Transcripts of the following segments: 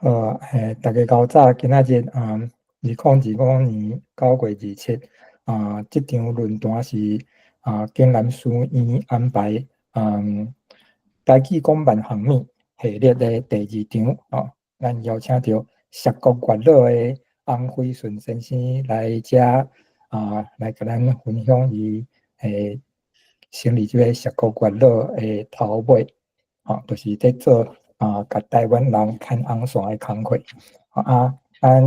好，大家較早，今仔日啊，2025年9月27，啊，這場論壇是啊，景南書院安排，台語講萬項物系列的第二場，哦，咱邀請著碩國月老的翁輝順先生來遮啊，來共咱分享伊成立這个碩國月老的頭尾，吼，就是佇做啊，共台灣人牽紅線的工課。啊，咱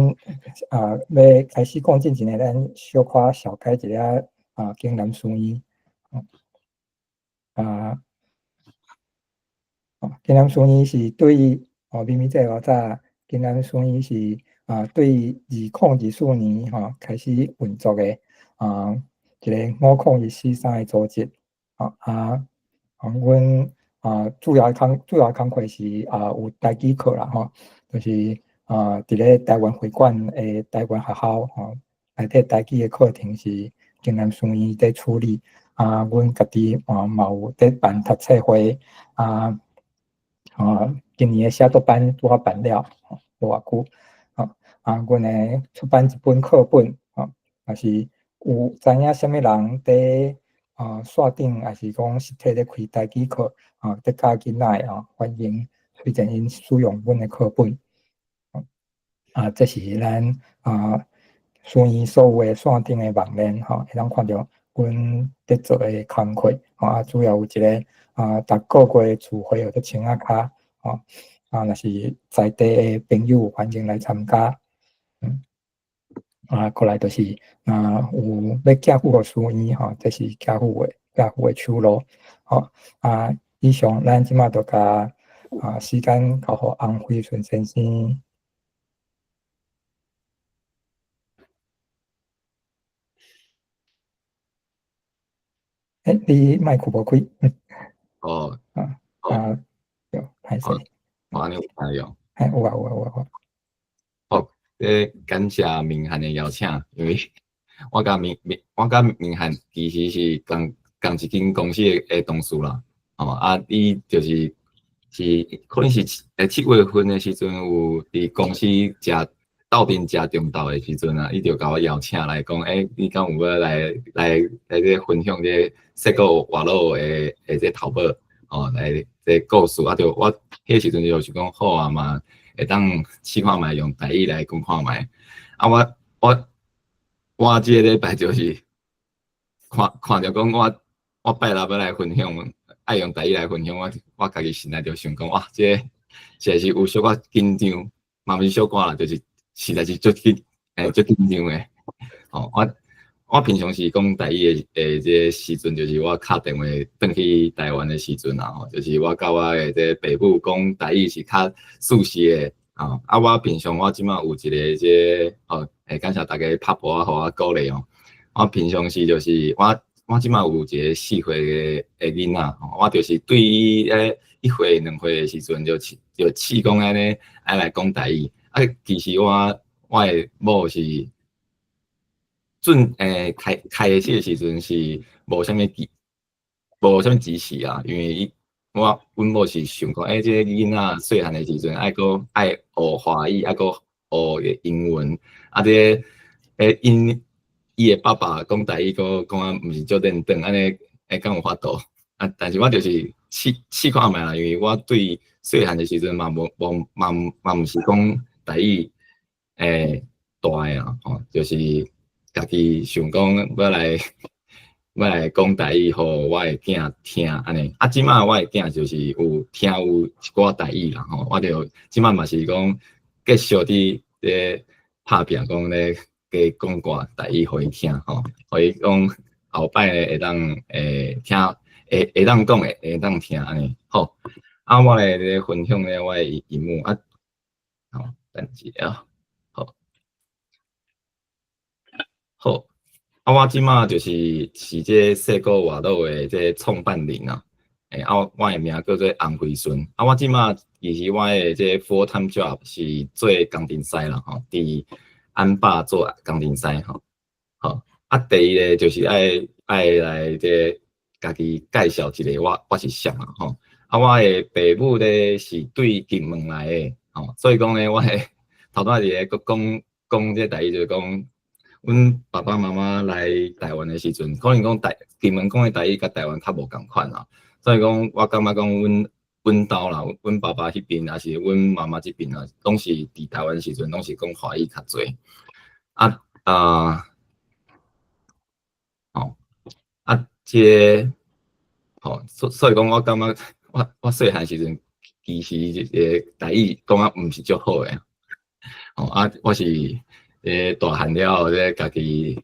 啊欲開始講進前呢，咱小可紹介一下啊，景南書院。啊，景南書院是對哦，明明這個早，景南書院是啊，對2024年吼開始運作的啊，一个501C3的組織。啊啊，阮啊，主要工課是啊，有台語課啦吼，就是啊，佇咧台灣會館的台灣學校吼，內底台語的課程是景南書院佇處理。啊，阮家己啊嘛有佇辦讀冊會啊，啊，今年的寫作班拄仔辦了，無偌久。啊，啊，阮會出版一本課本，吼，若是有知影啥物人佇啊線頂，抑是講實體咧開台語課，啊，佇教囡仔的吼，歡迎推薦𪜶使用阮的課本。啊，這是咱啊書院所有的線頂的網站，吼，會當看著阮佇做的工課，啊，主要有一个啊，逐個月聚會佇青仔跤，吼，啊，若是在地的朋友歡迎來參加。啊，過來就是啊，有欲寄付予書院吼，這是寄付的手路，吼，啊，以上咱這馬就共啊時間交予翁輝順先生。欸，你麥克無開。哦。啊啊，對，歹勢。我按呢有聽著。嘿，有啊有啊有啊。好，感謝明翰的邀請，因為我佮明翰其實是仝一間公司的同事啦。吼，啊，伊就是是可能是7月份的時陣有佇公司食鬥陣食中晝的時陣啊，伊就共我邀請來講，欸，你敢有欲來這分享這碩國活老的這頭母，吼，來這故事啊，就我彼時陣就想講好啊嘛，會當試看覓用台語來講看覓。啊，我這个禮拜就是看著講我拜六欲來分享，愛用台語來分享，我家己心內就想講，哇，這個實在是有小可緊張，嘛毋是小可啦，就是實在是足緊張的。吼，我平常時講台語的這個時陣，就是我敲電話轉去台灣的時陣啊，吼，就是我佮我的這個爸母講台語是較舒適的。啊，啊，我平常我這馬有一个這個，吼，感謝大家拍噗仔，予我鼓勵哦。我平常時就是我這馬有一个4歲的囡仔，吼，我就是對伊1歲2歲的時陣就試就試講按呢愛來講台語。啊，其實我的某是準開始的時陣是無啥物支持啊，因為伊阮某是想講，欸，這个囡仔細漢的時陣愛閣愛學華語，愛閣學英文，啊，這个伊的爸爸講台語，閣講啊毋是足輪轉，按呢會敢有法度？啊，但是我就是試試看覓啦，因為我對細漢的時陣嘛無無嘛嘛毋是講台語大的啊，吼，就是家己想講欲來講台語，予我的囝聽按呢。啊，這馬我的囝就是有聽有一寡台語啦，吼，我就這馬嘛是講繼續佇咧拍拚，講咧加講寡台語予伊聽，吼，予伊講後擺會當聽，會當講會當聽按呢。好，啊，我來咧分享咧我的螢幕啊，好，等一下啊，好，好。啊，我這馬就是這個碩國活老的這個創辦人啊，啊，我的名叫做翁輝順。啊，我這馬其實我的這個 full time job 是做工程師啦，吼，佇安霸做工程師吼。好，啊，第一个就是愛來這個家己介紹一下我是啥啊，吼。啊，我的爸母咧是對金門來的，吼。吼，所以講呢，我會頭拄仔佇咧講講這台語，就是講，阮爸爸媽媽來台灣的時陣，可能講台金門講的台語佮台灣較無仝款啦，所以講我感覺講阮阮兜啦，阮爸爸彼邊抑是阮媽媽這邊啊，攏是佇台灣時陣攏是講華語較濟。啊啊，吼啊，這個吼，所以講我感覺我細漢時陣其實這個台語講啊毋是足好的，吼啊，我是大漢了後，這家己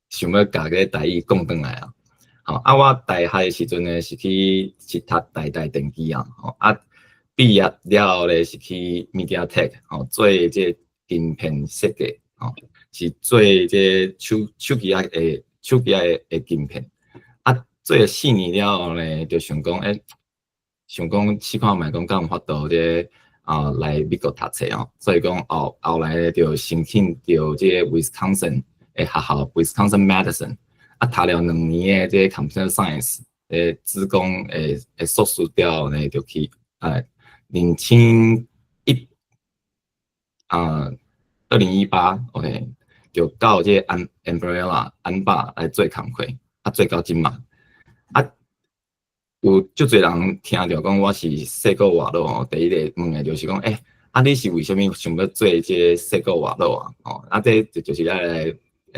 想欲共這台語講轉來啊。吼啊，我大學的時陣呢是去是讀台大電機啊，吼啊，畢業了後咧是去 MediaTek 吼做這晶片設計，吼是做這手機仔的晶片。啊，做了4年了後呢，就想講，想講試看覓講敢有法度這啊來美國讀冊哦，所以講後來就申請著這個 Wisconsin 的學校 Wisconsin Madison，啊，讀了2年的這個 Computer Science 的資工的碩士了後呢，就去啊，2018，OK，就到這個 Ambarella 安霸來做工課，啊，做到這馬，啊，有足濟人聽著講我是矽谷活佬吼，第一個問的就是講，啊，你是為啥物想欲做這個矽谷活佬啊？吼，啊，這就是咱來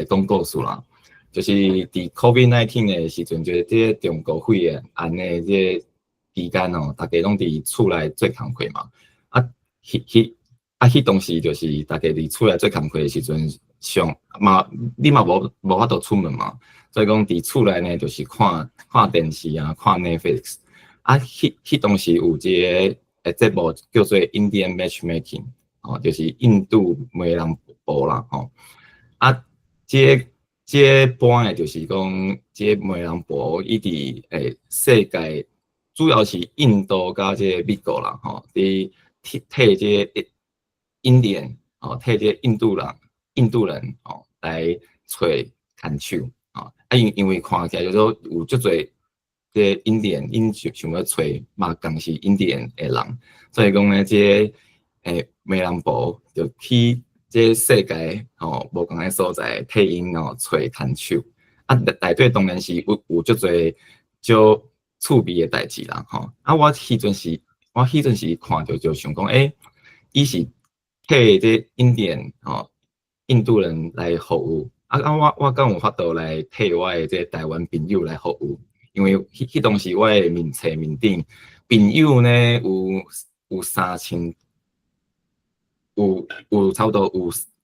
講故事啦。就是佇 COVID-19 的時陣，就是這個中國肺炎的這個期間哦，逐家攏佇厝內做工課嘛。啊，彼當時就是逐家佇厝內做工課的時陣，上嘛你嘛無法度出門嘛，所以講佇厝內呢，就是看看電視啊，看 Netflix。啊，彼當時有一個節目叫做 Indian Matchmaking，吼，就是印度媒人婆啦，吼。啊，這個播的就是講，這個媒人婆伊佇世界，主要是印度佮這個美國啦，吼，佇替這個 Indian，吼，替這個印度人吼來揣牽手，吼，啊因為看起來就說有足濟這個 Indian，𪜶想欲揣嘛仝是 Indian 的人，所以講呢，這個媒人婆就去這世界吼無仝的所在替𪜶吼揣牽手，啊內底當然是有足濟足趣味的代誌啦，吼，啊我彼陣時看著就想講，伊是替這 Indian 吼印度人來服務，啊我敢有法度來替我的這台灣朋友來服務？因為彼當時我的面冊面頂朋友呢有三千。有差不多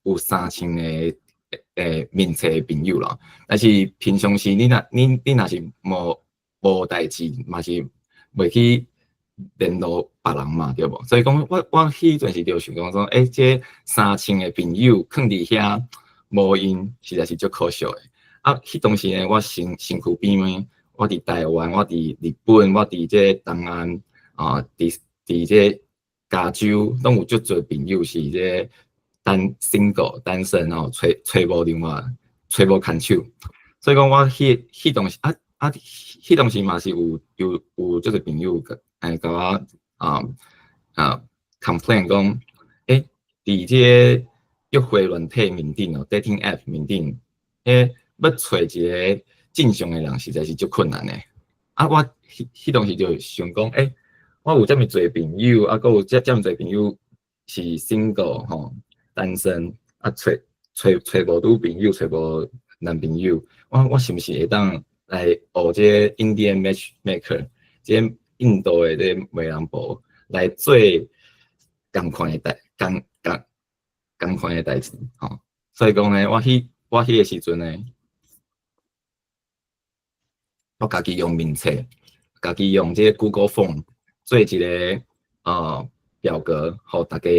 有3000個面冊的朋友啦，但是平常時你若是無代誌，嘛是袂去聯絡別人嘛，對無？所以講我彼陣時就想講說，這三千個朋友囥佇遐無閒，實在是足可惜的。啊，彼當時呢，我身軀邊呢，我佇台灣，我佇日本，我佇這東岸啊，佇這加州，攏有足濟朋友是這single 單身哦，揣無另外，揣無牽手。所以講我彼當時啊，彼當時嘛是有足濟朋友共我complain 講，佇這個約會軟體面頂哦，dating app 面頂，欲揣一個正常的人實在是足困難的。啊，我彼當時就想講，我有遮爾濟朋友，啊，閣有遮爾濟朋友是 single 吼，單身，啊，揣無女朋友，揣無男朋友，我是毋是會當來學這個 Indian matchmaker，這個印度的這個媒人婆來做仝款的代誌吼。所以講呢，我彼個時陣呢，我家己用面冊，家己用這個 Google Form 做一個表格，予大家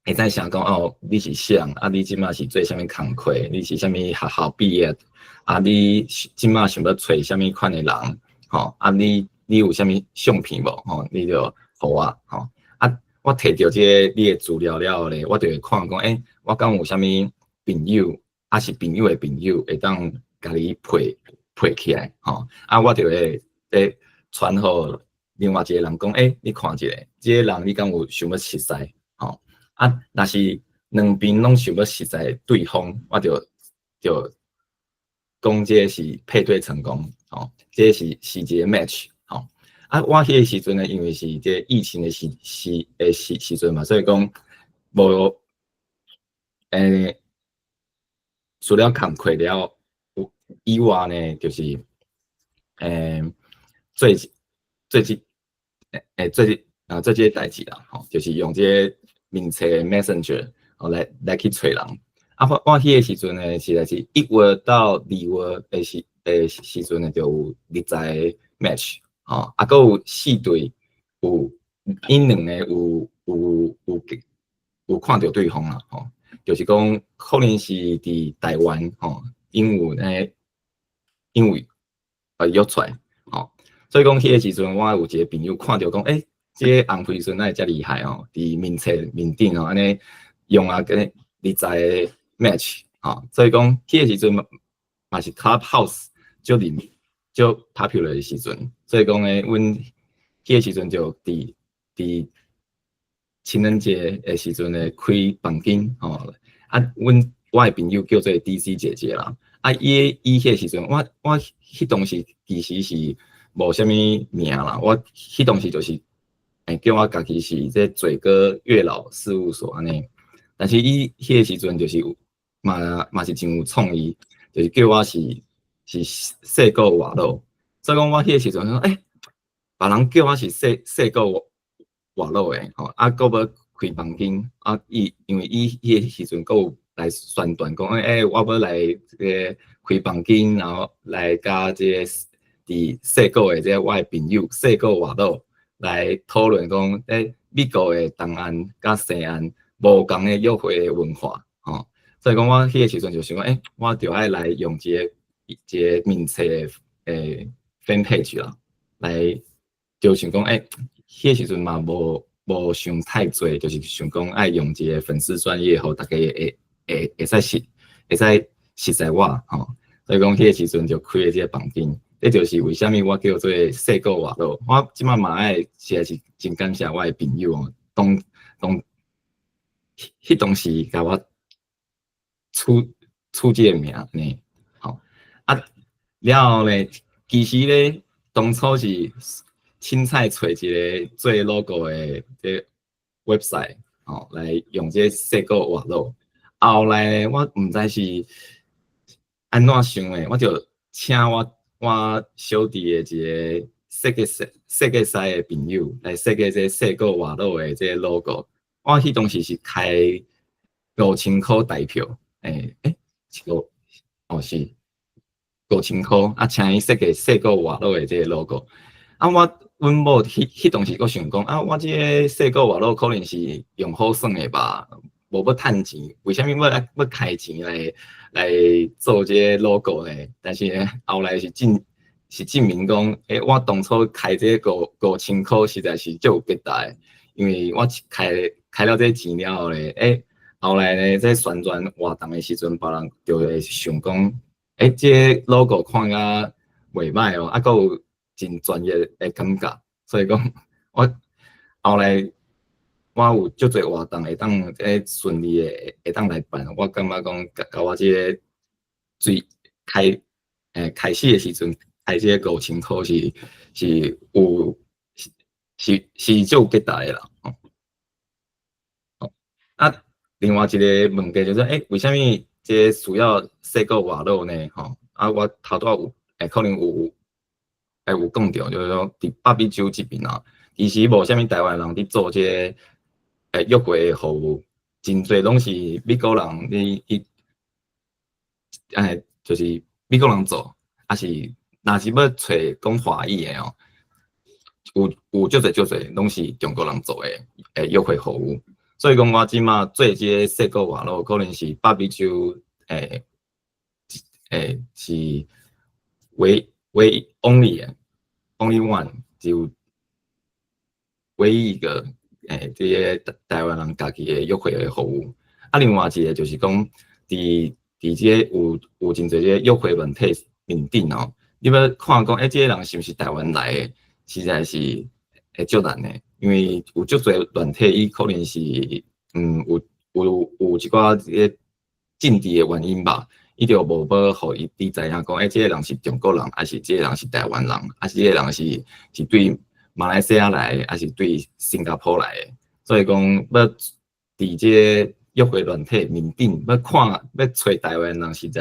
會使寫講哦，你是啥？啊，你這馬是做啥物工課？你是啥物學校畢業？啊，你這馬想欲揣啥物款的人？吼，啊，你有啥物相片無？吼，你就予我吼。啊，我摕著這個你的資料了後咧，我就會看講，我敢有啥物朋友，抑是朋友的朋友會當共你配配起來，吼。啊，我就會傳予另外一個人講，欸，你看一下，這個人你敢有想欲熟似？吼，啊，若是兩邊攏想欲熟似對方，我就講這個是配對成功，吼，這個是一個 match，吼。啊，我彼個時陣呢，因為是這個疫情的時陣嘛，所以講無除了工課了以外呢，就是做做這欸做啊做這個代誌啦，吼，就是用這個面冊 Messenger 哦來去揣人。啊，我彼個時陣呢，實在是1月到2月的時陣呢，就有20個 match，吼，啊，閣有四對有𪜶兩個有看著對方啦，吼，就是講可能是佇台灣吼，𪜶有呢，因為約出來，吼，所以講彼個時陣，我有一個朋友看著講，欸，這個紅皮孫哪會遮厲害哦？佇面冊面頂哦，按呢用啊，個20個 match，吼，所以講彼個時陣嘛是 Clubhouse 足靈足 popular 的時陣，所以講呢，阮彼個時陣就佇情人節的時陣呢開房間，吼，啊，阮我的朋友叫做 DC 姐姐啦，啊，伊彼個時陣，我彼當時其實是無啥物名啦，我彼當時就是，叫我家己是這嘴哥月老事務所按呢，但是伊彼個時陣就是有嘛是真有創意，就是叫我是細個活路，所以講我彼個時陣講，欸，別人叫我是細細個活路的吼，啊，閣欲開房間，啊，伊因為伊彼個時陣閣有來宣傳講，欸，我欲來這個開房間，然後來佮這個佇細個的這個我的朋友細個活路來討論講，欸，美國的東岸佮西岸無仝的約會的文化，吼，所以講我彼個時陣就想講，欸，我著愛來用這個面冊的fan page 啦，來就想講，欸，彼個時陣嘛無想太濟，就是想講愛用一個粉絲專頁，予大家會使熟似我吼，所以講彼個時陣就開了這個房間，這就是為啥物我叫做細個活路。我這擺嘛愛實在是真感謝我的朋友哦，當彼當時共我取這個名呢，吼啊了後呢，其實咧當初是凊彩揣一個做 logo 的這 website 吼，來用這個細個活路。後來呢，我毋知是按怎想的，我就請我小弟的一個設計師的朋友來設計這個細個活路的這個 logo。我彼當時是開5000箍台票，欸，一個哦是5000箍，啊，請伊設計細個活路的這個 logo。啊，我阮某彼當時閣想講，啊，我這個細個活路可能是用好耍的吧，無欲趁錢，為啥物欲開錢來做這個 logo 呢？但是呢，後來是證明講，欸，我當初開這個5000箍實在是足有價值的，因為我開了這個錢了後咧，欸，後來呢，這宣傳活動的時陣，別人就會想講，欸，這個 logo 看甲袂䆀哦，啊，閣有真專業的感覺，所以講我後來我有足濟活動會當會順利的會當來辦，我感覺講共我這個最開始的時陣開這個5000箍是有是足有價值的啦。啊，另外一個問題就是，欸，為啥物這個需要細個活路呢？吼，啊，我頭拄仔有可能有講著，就是講佇北美洲這邊啊，其實無啥物台灣人佇做這個約會的服務，真濟攏是美國人佇去，就是美國人做，抑是若是欲揣講華語的哦，有足濟足濟攏是中國人做的約會服務。所以講我這擺做這個細個活路，可能是北美洲是唯 only 的 only one 就唯一一個這個台灣人家己的約會的服務。啊，另外一個就是講，佇這個有真濟這個約會軟體面頂哦，你欲看講，欸，這個人是毋是台灣來的，實在是會足難的，因為有足濟軟體，伊可能是有一寡這个政治的原因吧，伊就無欲予伊你知影講，欸，這个人是中國人，抑是這个人是台灣人，抑是這个人是對馬來西亞來的，抑是對新加坡來的。所以講，欲佇這个約會軟體面頂，欲看欲揣台灣人，實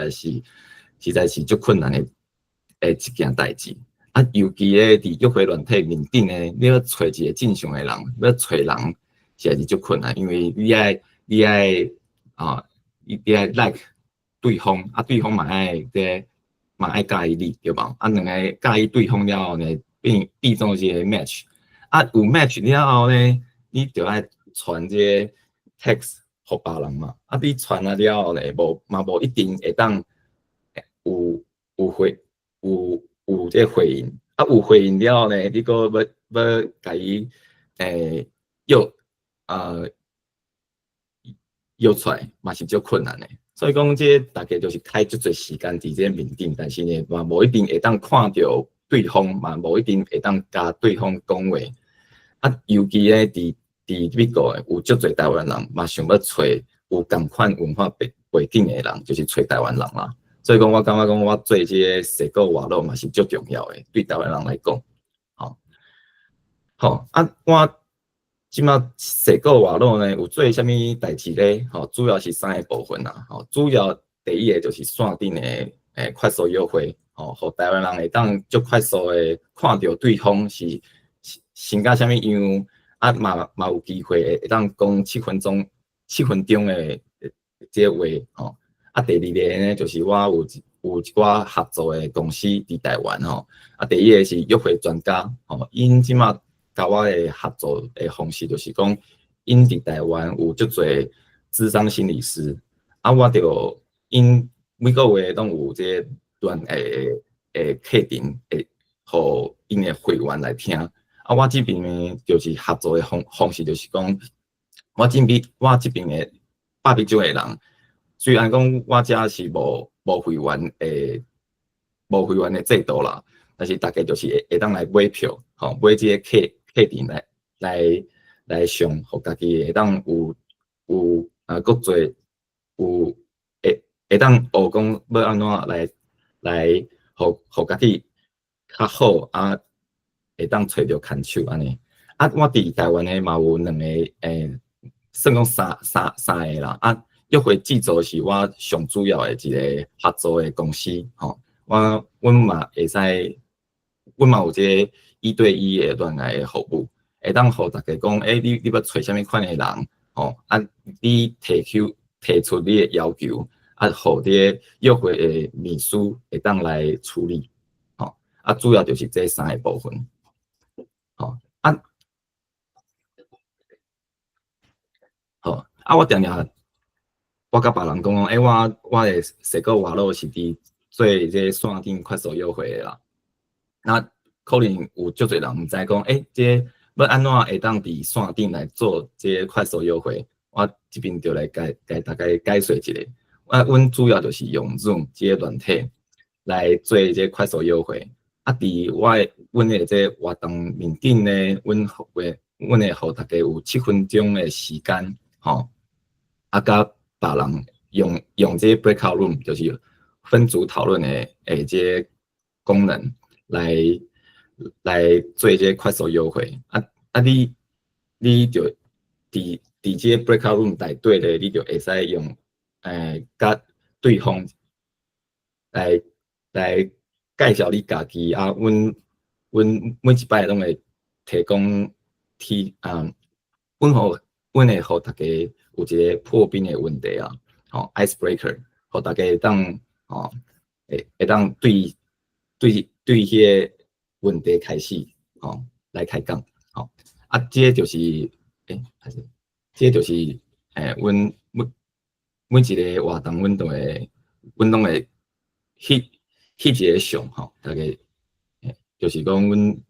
在是足困難的一件代誌。啊，尤其咧佇約會軟體面頂呢，你欲揣一个正常的人，欲揣人實在是足困難，因為你愛 like 對方，啊，對方嘛愛這嘛愛佮意你，對無？啊，兩个佮意對方了後呢，變做一个 match，啊，有 match 了後呢，你就愛傳這个 text 予別人嘛，啊，你傳啊了後呢，無嘛無一定會當有有回有有這个回應，啊，有回應了後呢，你閣欲共伊約出來嘛是足困難的。所以講，這個大家就是開足濟時間佇這個面頂，但是呢，嘛無一定會當看著對方，嘛無一定會當共對方講話。啊，尤其咧佇美國的有足濟台灣人嘛想欲揣有仝款文化背景的人，就是揣台灣人啦。所以講，我感覺講我做這个社交活絡嘛是足重要的，對台灣人來講。吼，好啊，我這馬社交活絡呢有做啥物代誌咧？吼，主要是三个部分啦。吼，主要第一个就是線頂的快速約會，吼，予台灣人會當足快速的看著對方是穿甲啥物樣，啊嘛有機會會當講7分鐘的這個話，吼。啊，第二个呢，就是我有一寡合作的公司佇台灣吼。啊，第一个是約會專家，吼，𪜶這馬佮我的合作的方式就是講，𪜶佇台灣有足濟諮商心理師，啊，我就𪜶每個月攏有這個戀愛的課程，會予𪜶的會員來聽。啊，我這邊呢，就是合作的方式，就是講，我這邊的100種的人，雖然講我遮是無會員的制度啦，但是大家就是會當來買票，吼，買這个課程來上，予家己會當有啊，閣濟有會當學講欲按怎來予家己較好啊，會當揣著牽手按呢。啊，我佇台灣的嘛有兩个算講三个啦。啊，約會製造是我上主要的一个合作的公司，吼。阮嘛會使，阮嘛有這个一對一的戀愛的服務，會當予大家講，欸，你欲揣啥物款的人，吼，啊，你提出你的要求，啊，予這个約會的秘書會當來處理，吼，啊，主要就是這三个部分，吼，啊，好，啊，我定定我共別人講講，欸，我的社交活絡是佇做這个線頂快速約會的啦。那可能有足濟人毋知講，欸，這个欲按怎會當佇線頂來做這个快速約會？我這邊就來共大家解說一下。啊，阮主要就是用 Zoom 這个軟體來做這个快速約會。啊，佇阮的這个活動面頂呢，阮會予大家有七分鐘的時間，吼，啊，佮別人用這个 breakout room，就是分組討論的這个功能來做這个快速約會。啊你就佇這个 breakout room 內底咧，你就會使用佮對方來介紹你家己啊，阮每一擺攏會提供提啊，阮會予大家有一个破冰的問題啊，吼，ice breaker，予大家會當吼會當對彼个問題開始吼來開講，吼，啊，這个就是，欸，還是這个就是阮每一个活動，阮攏會翕一个相吼，大家，就是講阮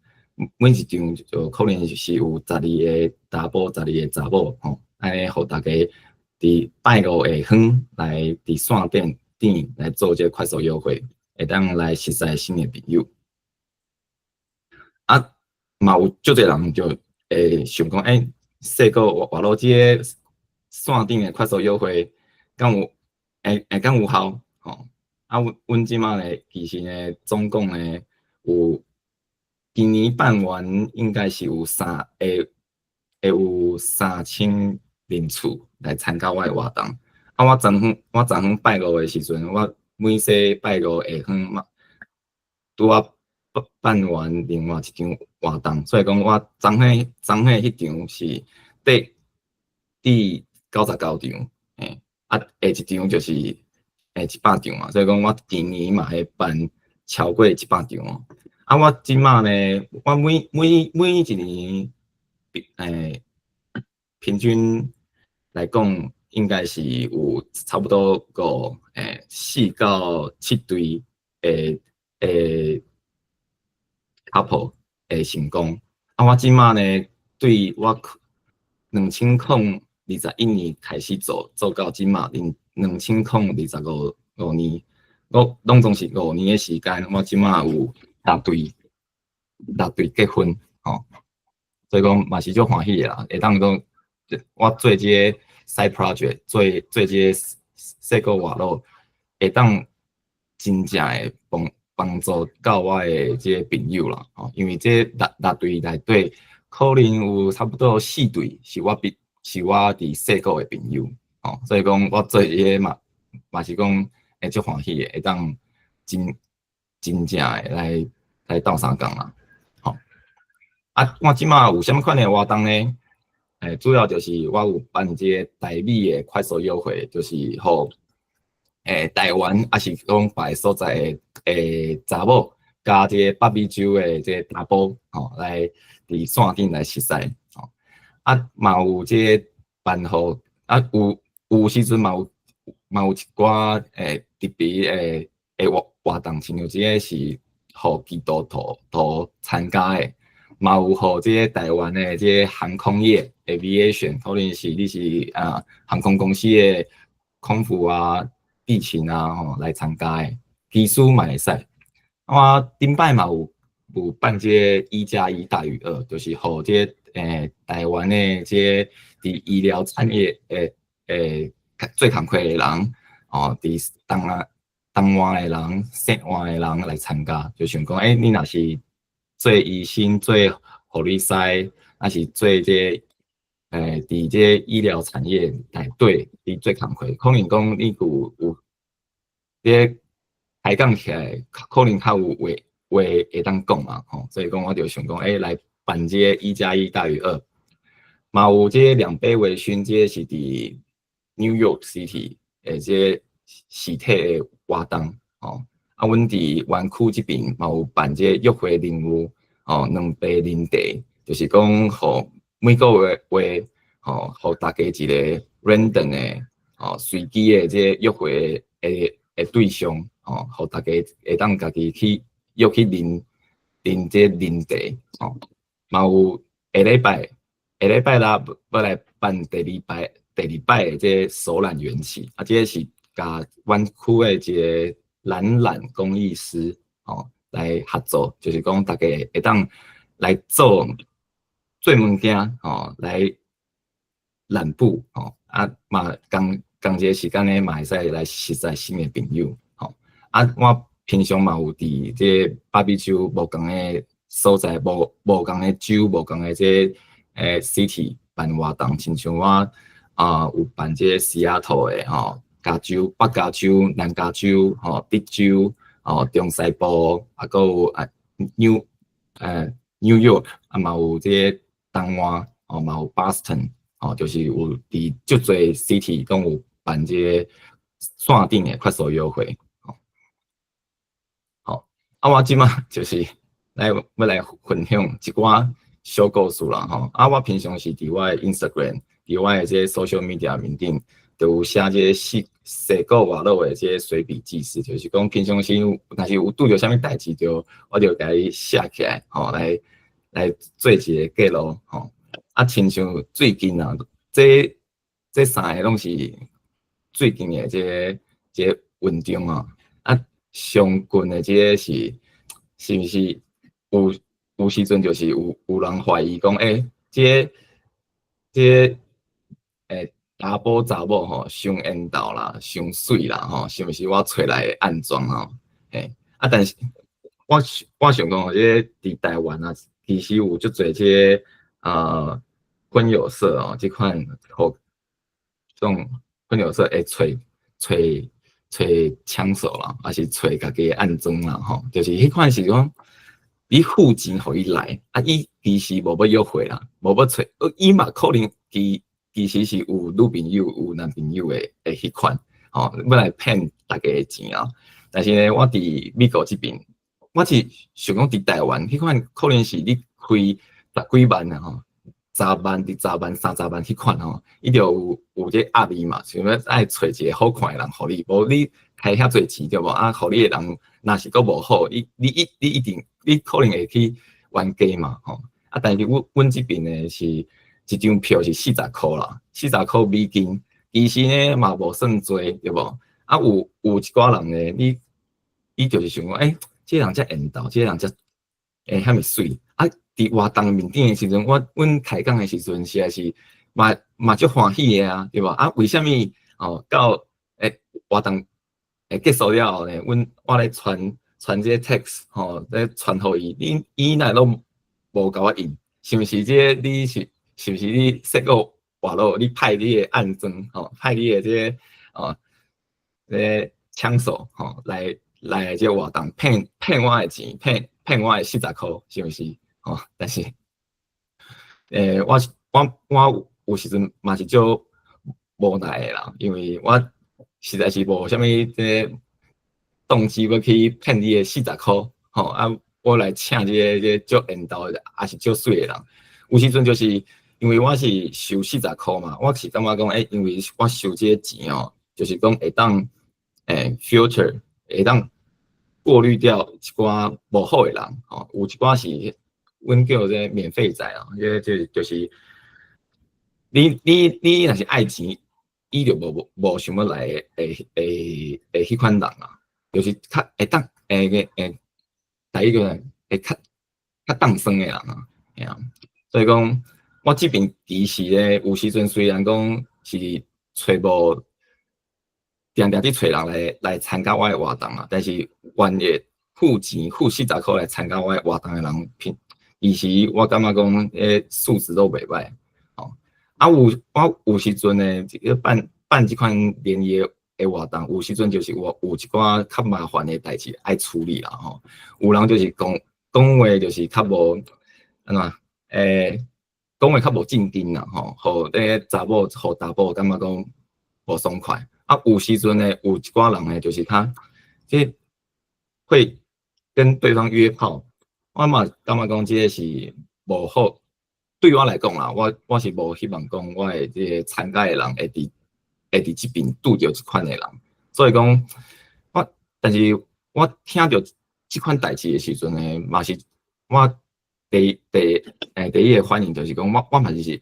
每一場就可能是有十二个查埔，十二个查某吼，按呢予大家佇拜五下昏來佇線頂來做這个快速約會，會當來熟似新的朋友。啊，嘛有足濟人就會想講，欸，矽谷活絡這個線頂的快速約會，敢有會敢有效？吼，啊，阮這馬呢，其實呢，總共呢有今年辦完，應該是有三會會有3000人次來參加我的活動。啊，我昨昏拜五的時陣，我每禮拜五下昏嘛，拄仔辦完另外一場活動，所以講我昨昏彼場是第99場，欸，啊，下一場就是100場啊，所以講我今年嘛會辦超過100場哦。啊，我這馬呢，我每一年，平均來講，應該是有差不多4到7對的 couple 會成功。啊，我這馬呢，對我2021年開始做，做到這馬2025年，我攏總是五年的時間，我這馬有六對六對結婚，吼，所以講嘛是足歡喜的啦。會當講，我做這個 side project，做這個矽谷活絡，會當真正會幫助到我的這個朋友啦，吼，因為這六對內底，可能有差不多四對是我佇矽谷的朋友，吼，所以講我做這個嘛是講會足歡喜的，會當真正的來鬥相共啦，吼。啊，我這馬有啥物款的活動呢？主要就是我有辦這個台美的快速約會，就是予台灣抑是講別个所在的查某，佮這個北美洲的這個查埔，吼，來佇線頂來熟似，吼。啊，嘛有這個辦予，啊，有時陣嘛有一寡特別的活動，親像這個是予基督徒參加的，嘛有予這個台灣的這個航空業 aviation，可能是你是航空公司的空服啊、地勤啊吼來參加的，機師嘛會使。我頂擺嘛有辦這個1加1大於2，就是予這個台灣的這個佇醫療產業的做工課的人，哦，佇東岸的人、西岸的人來參加，就想講，欸，你若是做醫生、做護理師，抑是做這個佇這個醫療產業內底，佇做工課，可能講你有這個開講起來，可能較有話會當講嘛，吼，所以講我就想講，欸，來辦這個一加一大於二，嘛有這個兩杯微醺，這個是佇 New York City 的這個實體的活動，吼，啊，阮佇灣區這邊嘛有辦這個約會任務，吼，兩杯啉茶，就是講予每個月，吼，予大家一個 random 的，吼，隨機的這個約會的對象，吼，予大家會當家己去約去啉這個啉茶，吼，嘛有下禮拜六欲來辦第二擺的這個手攬緣起，啊，這個是佮灣區的一個藍染工藝師，吼，來合作，就是講大家會當來做物件，吼，來染布，吼，啊嘛仝一個時間呢，嘛會使來熟似新的朋友，吼，啊，我平常嘛有佇這個北美洲無仝的所在，無仝的州，無仝的這個city 辦活動，親像我有辦這個西雅圖的吼，加州、北加州、南加州、吼、德州、吼、中西部，啊，閣有New York，啊嘛有這個東岸，吼嘛有 Boston，吼，就是有佇足濟 city 攏有辦這個線頂的快速約會，吼。好，啊，我這馬就是來欲來分享一寡小故事啦，吼。啊，我平常時佇我的 Instagram，佇我的這個 social media 面頂，就有寫這個矽谷活絡的這個隨筆記事，就是講平常時若是有拄著啥物代誌，就我就共伊寫起來，吼，來做一個記錄，吼。啊，親像最近啊，這三个攏是最近的這個文章啊，啊，上近的這個是毋是有有時陣就是有人懷疑講，欸，這個查埔查某吼，傷緣投啦，傷媠啦吼，是毋是我揣來的暗樁吼？嘿，啊，但是我想講，這個佇台灣啊，其實有足濟這個婚友社哦，這款予這種婚友社會揣槍手啦，抑是揣家己的暗樁啦吼，就是彼款是講你付錢予伊來，啊，伊其實無欲約會啦，無欲揣，伊嘛可能其實是有女朋友、有男朋友的彼款，吼，欲來騙大家的錢啊。但是呢，我佇美國這邊，我是想講佇台灣，彼款可能是你開十幾萬啊吼，十萬、二十萬、30萬彼款吼，伊就有這壓力嘛，想欲愛揣一個好看的人予你，無你開遐濟錢對無？啊，予你的人若是閣無好，你一定你可能會去冤家嘛吼。啊，但是阮這邊呢是一張票是四十箍啦，四十箍美金，其實呢嘛無算濟對無？啊，有一寡人呢，伊就是想講，欸，這個人遮緣投，這個人遮欸遐爾媠啊！佇活動面頂的時陣，阮開講的時陣，實在是嘛足歡喜的啊，對無？啊，為啥物哦？到欸活動欸結束了後呢，我咧傳這個 text 吼，咧傳予伊，伊若攏無共我應，是毋是這個你是毋是你設個活路？你派你的暗樁吼，派你的這個哦，這個槍手吼來這個活動騙我的錢，騙我的四十箍，是毋是？吼，但是，欸，我有時陣嘛是足無奈的啦，因為我實在是無啥物這個動機欲去騙你的四十箍，吼啊！我來請這個足緣投，抑是足媠的人。有時陣就是因為我是收四十箍嘛，我是感覺講，欸，因為我收這個錢哦，就是講會當filter 會當過濾掉一寡無好的人，吼，有一寡是阮叫這免費仔啊，這個就是你若是愛錢，伊就無想欲來的彼款人啊，就是較會當會第一個會較當算的人啊，嘿啊，所以講我這邊其實咧，有時陣雖然講是揣無定定佇揣人來參加我的活動啊，但是願意付錢付四十箍來參加我的活動的人，其實我感覺講，彼素質都袂䆀，吼。啊有我有時陣呢，這個辦這款聯誼的活動，有時陣就是有一寡較麻煩的代誌愛處理啦，吼。有人就是講講話就是較無按怎，講話較無正經啦，吼，予彼查某予查埔感覺講無爽快。啊，有時陣呢，有一寡人呢，就是較這會跟對方約炮，我嘛感覺講這個是無好。對我來講啦，我是無希望講我的這個參加的人會佇這邊拄著這款的人，所以講我，但是我聽著這款代誌的時陣呢，嘛是我第一個反應就是講，我嘛是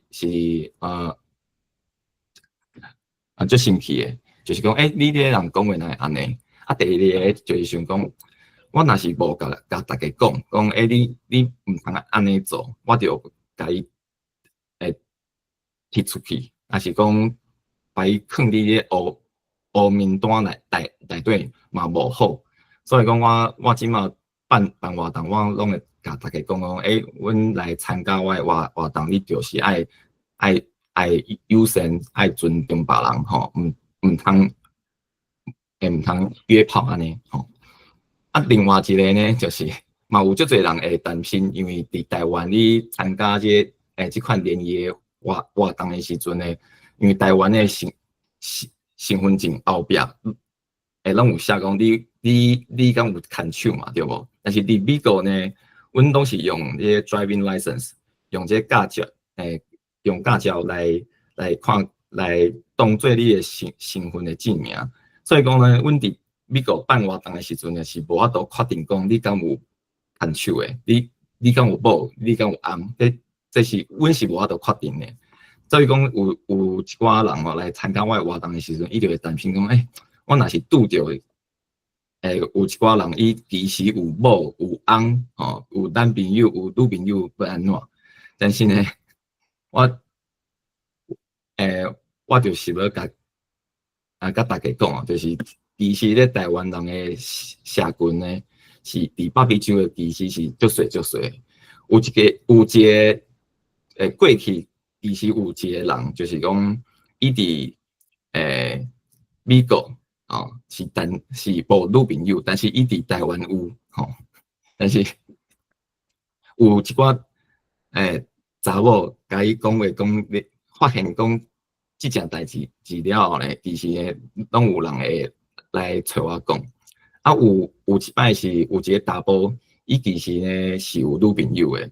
足生氣的，就是講，欸，你這個人講話哪會按呢？啊，第二个就是想講，我若是無共大家講，講，欸，你毋通按呢做，我就共伊踢出去，抑是講共伊囥佇咧黑名單內底嘛無好，所以講我這馬辦活動，我攏會共大家講講，欸，阮來參加我的活動，你就是愛友善，愛尊重別人吼，毋通約炮按呢吼。啊，另外一個呢，就是嘛有足濟人會擔心，因為佇台灣你參加這個這款聯誼的活動的時陣呢，因為台灣的身份證後壁攏有寫講你敢有牽手嘛，對無？但是佇美國呢，阮攏是用這個 driving license，用這個駕照，用駕照來看來當做你的身份的證明。所以講呢，阮佇美國辦活動的時陣呢，是無法度確定講你敢有牽手的，你敢有某，你敢有翁，這是阮是無法度確定的。所以講有一寡人哦來參加我的活動的時陣，伊就會擔心講，欸，我若是拄著有一寡人伊其實有某有翁吼，有男朋友有女朋友欲按怎？但是呢，我就是欲共大家講啊，就是其實咧台灣人的社群呢，是佇北美洲的其實是足細足細。有一個過去其實有一個人，就是講伊佇美國哦，是但是無女朋友，但是伊佇台灣有吼，但是有一寡查某共伊講話講，你發現講這件代誌了後呢，其實呢，攏有人會來揣我講。啊，有一擺是有一個查埔，伊其實呢是有女朋友的，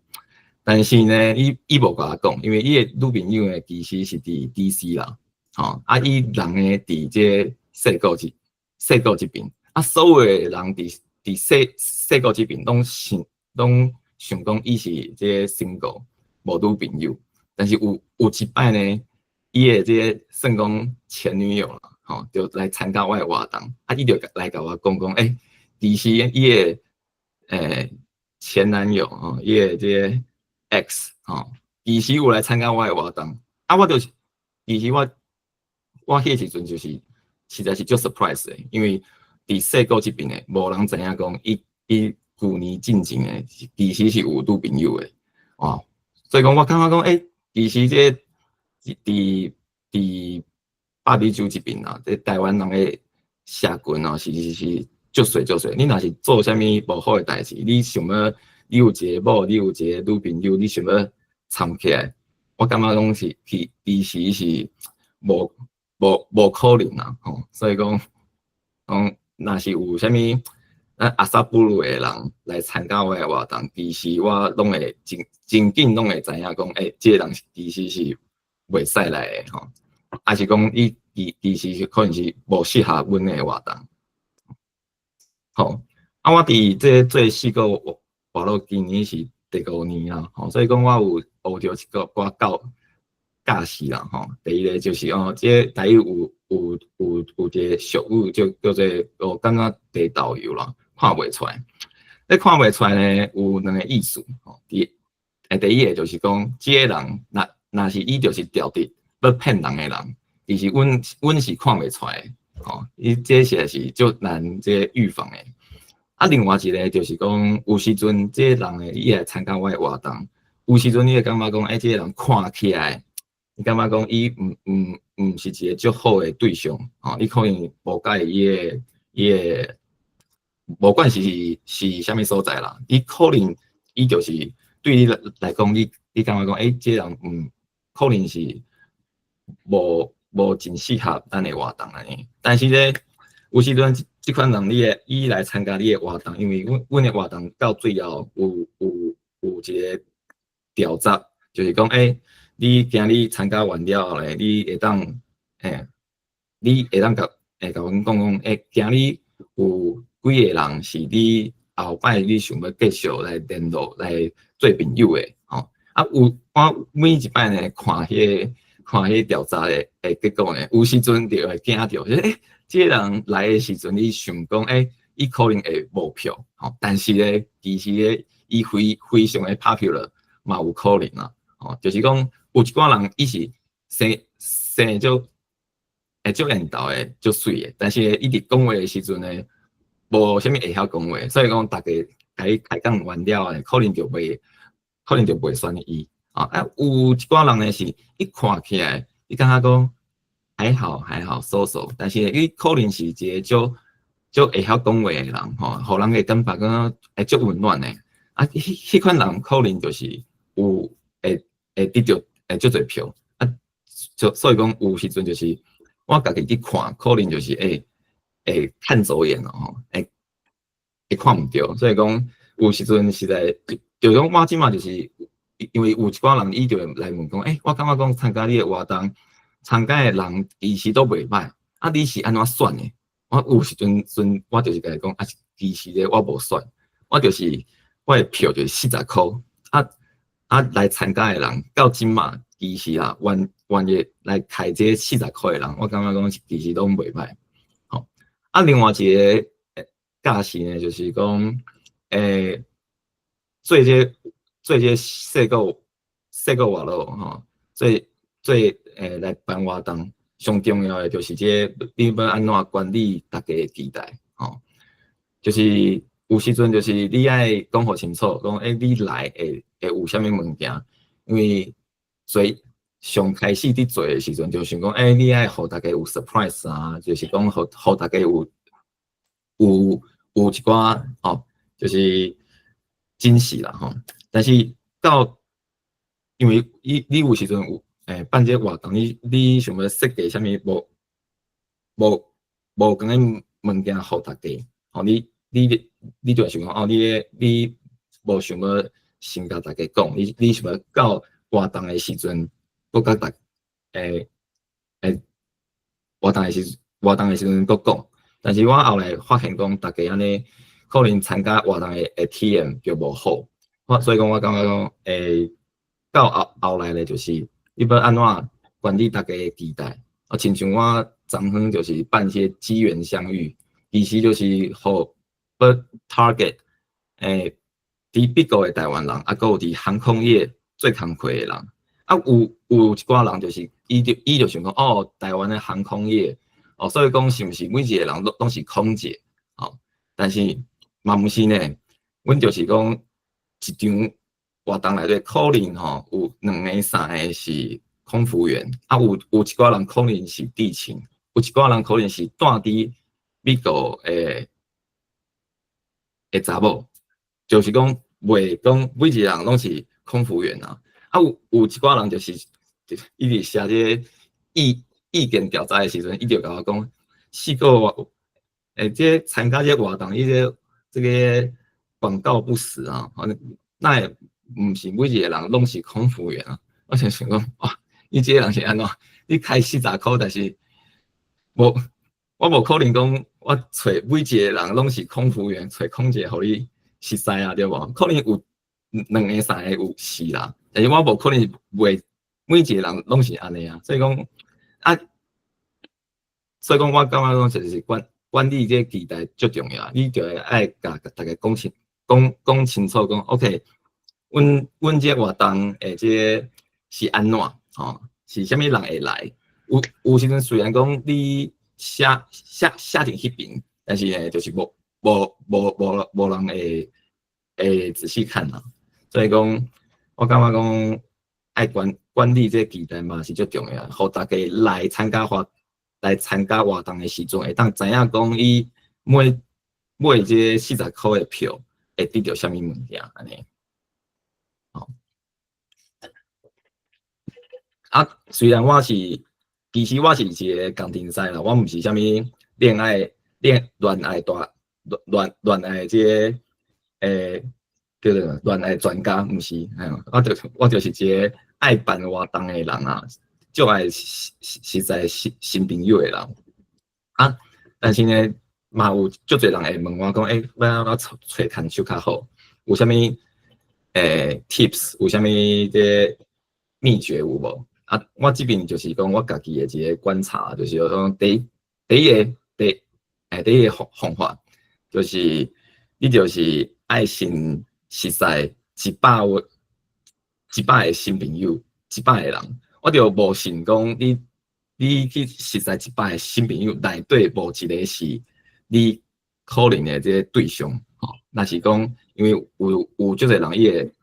但是呢，伊無共我講，因為伊的女朋友呢其實是佇 DC 啦，吼，啊，伊人呢佇這個矽谷這邊，啊，所有的人佇矽谷這邊攏想講伊是這個 single 無女朋友，但是有一擺呢，伊的這個算講前女友啦，吼，就來參加我的活動，啊，伊就來共我講講，其實伊的前男友吼，伊的這個 ex 吼，其實有來參加我的活動，啊，我就是其實我彼時陣就是實在是足 surprise 的，因為佇矽谷這邊的，無人知影講伊舊年進前的其實是有女朋友的，哦，所以講我感覺講，其實這個佇北美洲這邊啊，這台灣人的社群哦，是足細足細。你若是做啥物無好的代誌，你想欲你有一個某，你有一個女朋友，你想欲藏起來，我感覺講是其實是無可能啦，吼。所以講講，若是有啥物咱阿薩布魯的人來參加我的活動，其實我攏會真緊攏會知影講，這個人其實是袂使來的吼，抑是講伊其實是可能是無適合阮的活動。吼，啊，我佇這做矽谷活動今年是第五年啦，吼，所以講我有學著一個寡教訓啦，吼。第一个就是哦，這個台語有一個俗語，就叫做我感覺地豆油啦，看袂出來。你看袂出來呢，有兩個意思。吼，第一个就是講，這個人若是伊就是著佇欲騙人的人，其實阮是看袂出來的，吼，伊這實在是足難這個預防的。啊，另外一個就是講，有時陣這個人呢，伊來參加我的活動，有時陣你會感覺講，這個人看起來，你感覺講伊毋是一個足好的對象，吼，你可能無佮意伊的，無管是啥物所在啦，伊可能伊就是對你來講，你感覺講，這個人可能是無真適合咱的活動按呢。但是咧，有時陣這款人，你會伊來參加你的活動，因為阮的活動到最後有一個調查，就是講，你今日參加完了後咧，你會當共阮講講，今日有幾個人是你後擺你想欲繼續來聯絡來做朋友的，吼。啊，有我每一擺呢看彼個調查的結果呢，有時陣就會驚著，就是這個人來的時陣，你想講，伊可能會無票，吼，但是咧，其實咧，伊非常的 popular 嘛有可能啦，吼，就是講有一寡人伊是生足會足緣投的，足媠的，但是伊佇講話的時陣呢，無啥物會曉講話，所以講逐家共伊開講完了後，可能就袂選伊，啊，有一寡人呢是，伊看起來，你感覺講還好還好，so so，但是伊可能是一個足會曉講話的人，吼，予人會感覺講會足溫暖的，啊，彼款人可能就是有會得著會足濟票，啊，所以講有時陣就是我家己去看，可能就是會看走眼咯，吼，會看毋著，所以講有時陣實在就講我這馬就是因為有一寡人伊就會來問講，我感覺講參加你的活動，參加的人其實都袂䆀，啊，你是按怎選的？我有時陣我就是共伊講，啊，其實咧我無選，我就是我的票就是40箍，啊來參加的人到這馬其實啊，願意來開這40箍的人，我感覺講其實攏袂䆀。吼，啊，另外一個教示呢，就是講，做這四個活路吼，做來辦活動，上重要的就是這個你欲按怎管理大家的期待，吼，就是有時陣就是你愛講予清楚，講你來會有啥物物件，因為做上開始佇做的時陣，就想講，你愛予大家有 surprise 啊，就是講予大家有一寡哦，就是驚喜啦吼。但是到因為你有時陣有辦這個活動，你想欲設計啥物無仝的物件予大家，吼，你就會想講哦，你無想欲先共大家講，你想欲到活動的時陣，閣共大活動的時陣閣講。但是我後來發現講，大家按呢可能參加活動的體驗就無好，所以講我感覺講，到後來咧，就是你欲按怎管理大家的期待，啊，親像我昨昏就是辦一些機緣相遇，其實就是予欲 target 佇美國的台灣人，啊，閣有佇航空業做工課的人，啊，有一寡人就是伊就想講，哦，台灣的航空業。哦，所以講是毋是每一個人攏是空姐？哦，但是嘛毋是呢。阮就是講一場活動內底可能吼有兩个、三个是空服員，啊有一寡人可能是地勤，有一寡人可能是蹛佇美國的查某，就是講袂講每一個人攏是空服員啊。啊有一寡人就是伊佇寫這個意見調查的時陣，伊就共我講，四個這參加這個活動，伊這個廣告不實啊，那會毋是每一個人攏是空服員啊。我就想講，哇，你這個人是按怎？你開40箍，但是無，我無可能講我揣每一個人攏是空服員，揣空姐予你熟似啊，對無？可能有兩个、三個有是啦，但是我無可能袂每一個人攏是按呢啊，所以講啊，所以講我感覺講就是管理這個期待足重要，你就會愛共大家講清楚，講 OK，阮這個活動的這個是按怎吼？是啥物人會來？有時陣雖然講你寫佇彼邊，但是呢，就是無人會仔細看啦。所以講，我感覺講愛管理這個期待嘛是足重要，予大家來參加活動的時陣，會當知影講伊買這40箍的票會得著啥物物件按呢。吼。啊，雖然我是，其實我是一個工程師啦，我毋是啥物戀愛這個叫做戀愛專家，毋是，我就是一個愛辦活動的人啊，足愛實在新朋友的人。啊，但是呢，嘛有足濟人會問我講，欲按怎揣牽手較好？有啥物tips？有啥物這個秘訣有無？啊，我這邊就是講我家己的一個觀察，就是講第一个方法，就是你就是愛先熟似100個新朋友，100個人，我就無信講你去熟似100個新朋友內底無一個是你可能的這個對象，吼。若是講，因為有足濟人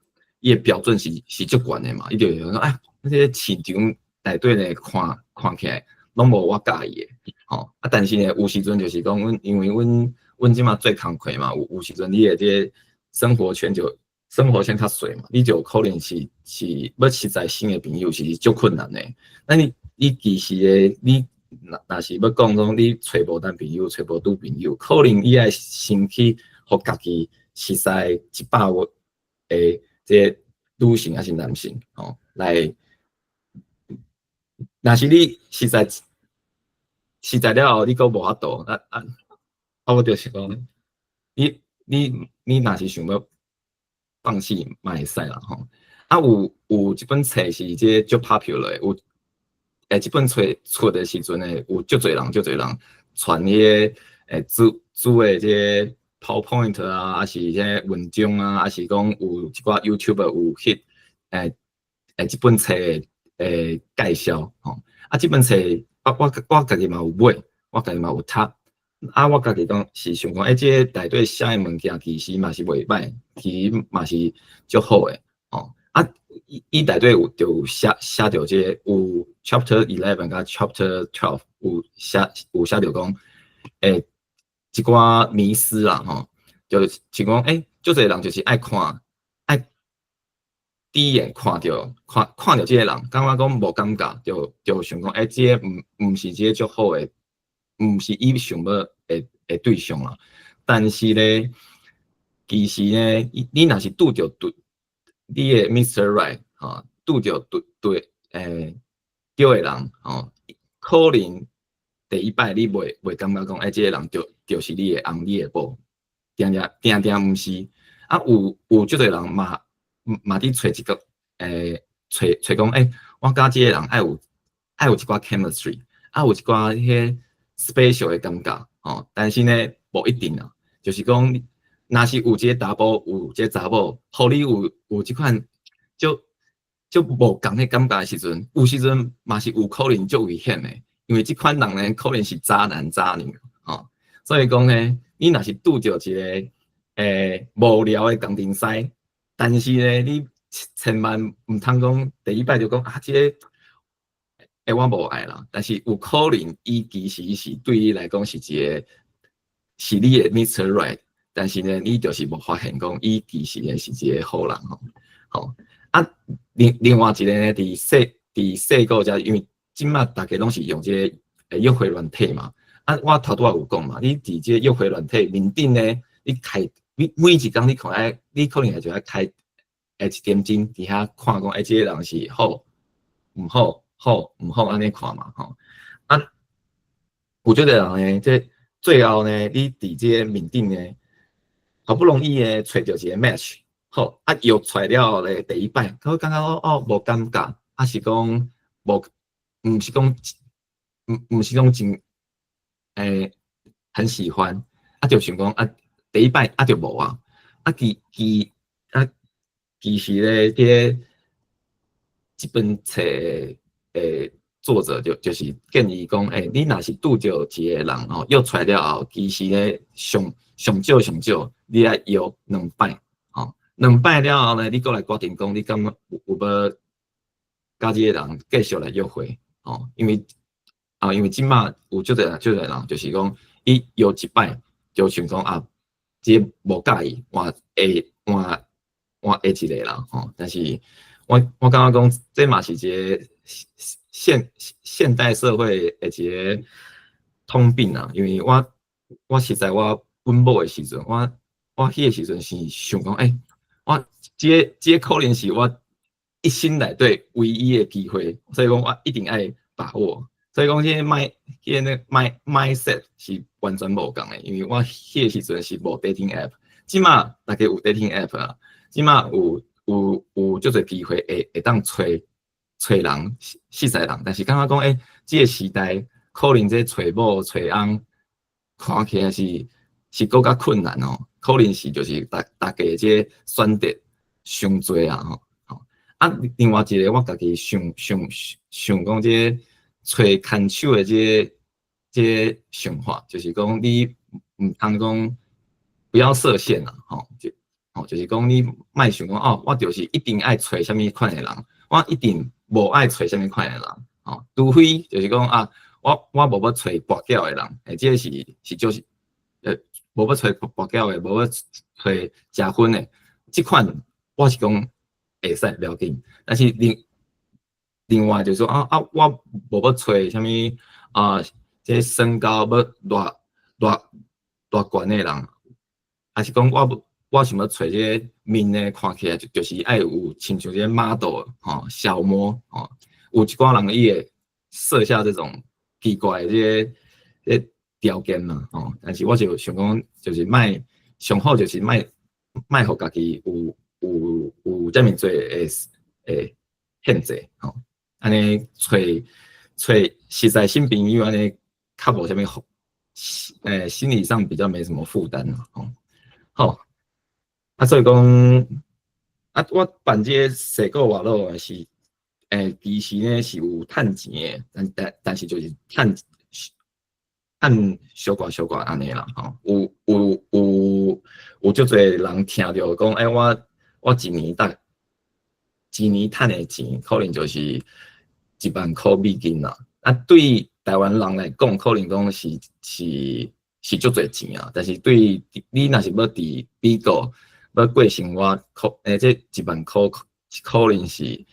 伊的標準是足懸的嘛，伊就會講，哎，那個市場內底呢看起來攏無我佮意的，吼。啊，但是呢，有時陣就是講，阮因為阮這馬做工課嘛，有時陣你的這個生活圈較細嘛，你就可能是欲熟似新的朋友是足困難的。那你其實的你若是欲講講你揣無男朋友，揣無女朋友，可能你愛先去予家己熟似100個的這個女性抑是男性，吼，來，若是你熟似熟似了後，你閣無法度，啊，我就是講，你若是想欲放棄嘛會使啦，吼。啊，有一本冊是這個足 popular 的，有這本冊出的時陣呢，有足濟人傳彼個煮的這個 PowerPoint 啊，抑是這文章啊，抑是講有一寡 YouTuber 有翕這本冊的介紹吼。啊，這本冊我家己嘛有買，我家己嘛有讀。啊，我家己講是想講，這個內底寫的物件其實嘛是袂䆀，其實嘛是足好的吼。啊，伊內底有就有寫著這個有 Chapter 11 佮 Chapter 12 有寫著講，一寡迷思啦吼，就是講，足濟人就是愛看，愛第一眼看著這個人，感覺講無感覺，就想講，這個毋是一個足好的，毋是伊想欲的對象啦。但是咧，其實呢，你若是拄著對你的 Mr. Right 吼，拄著對的人吼，可能第一擺你袂感覺講，這個人就是你的翁，你的某，定定定定毋是。啊，有足濟人嘛佇揣一個，揣講，我佮這個人愛有一寡 chemistry，啊有一寡彼個 special 的感覺，吼。但是呢，無一定啊，就是講，若是有一個查埔，有一個查某，予你有這款足無仝的感覺的時陣，有時陣嘛是有可能足危險的，因為這款人呢，可能是渣男渣女，吼。所以講呢，你若是拄著一個無聊的工程師，但是呢，你千萬毋通講第一擺就講啊，這個我無愛啦。但是有可能伊其實是對你來講是一個是你的 Mr. Right，但是呢，你就是無發現講伊其實呢是一個好人吼。吼啊，另外一個呢，佇細個遮，因為這馬逐家攏是用這個約會軟體嘛。啊，我頭拄仔有講嘛，你佇這個約會軟體面頂呢，你開每一工你可能愛，你可能就愛開一點鐘佇遐看講，這個人是好毋好，好毋好按呢看嘛吼。啊，有足濟人呢，這最後呢，你佇這個面頂呢，好不容易呢，揣著一個 match，好，啊約出來了後咧，第一擺，佢感覺哦無感覺，抑是講無，毋是講真很喜歡，啊就想講啊，第一擺啊就無啊，啊其實咧，這本冊的作者就是建議講，你若是拄著一個人吼，約出來了後，其實咧上上少上少，你愛約兩擺，吼，兩擺了後呢，你閣來決定講，你敢有欲佮這個人繼續來約會，吼，因為這馬有足濟人，就是講伊約一擺就想講啊，這個無佮意，換下一個啦，吼。但是我感覺講，這嘛是一個現代社會的一個通病啊。因為我實在我阮某的時陣，我彼個時陣是想講，我這個可能是我一生內底唯一的機會，所以講我一定愛把握。所以講，這個 mind，彼個 mindset 是完全無仝的，因為我彼個時陣是無 dating app，這馬逐家有 dating app 啊，這馬有足濟機會會當揣人識識人，但是感覺講，這個時代可能這揣某揣翁看起來是閣較困難哦，可能是就是逐家這個選擇傷濟啊吼。啊，另外一個我家己想講這個揣牽手的這個想法，就是講你毋通講不要設限啦，吼，就是講你莫想講哦，我就是一定愛揣啥物款的人，我一定無愛揣啥物款的人，吼，除非就是講啊，我無欲揣跋筊的人，這個是就是，無欲揣跋筊的，無欲揣食薰的，這款我是講會使無要緊，但是另外就是說啊，我無欲揣啥物啊，這個身高欲偌懸的人，抑是講我想欲揣這個面呢，看起來就是愛有親像這個 model 吼，小模吼，有一寡人伊會設下這種奇怪的這個條件嘛吼，但是我就想講，就是莫上好就是莫予家己有這麼濟的限制吼，按呢揣揣實在新朋友按呢較無啥物負，心理上比較沒什麼負擔啦吼。好，啊，所以講，啊，我辦這个矽谷活絡是，其實呢是有趁錢的，但是就是趁趁小寡小寡按呢啦，吼，有足濟人聽著講，欸，我一年趁的錢，可能就是1萬箍美金啦。啊，對台灣人來講，可能講是足濟錢啊。但是對你若是欲佇美國欲過生活，這1萬箍可能是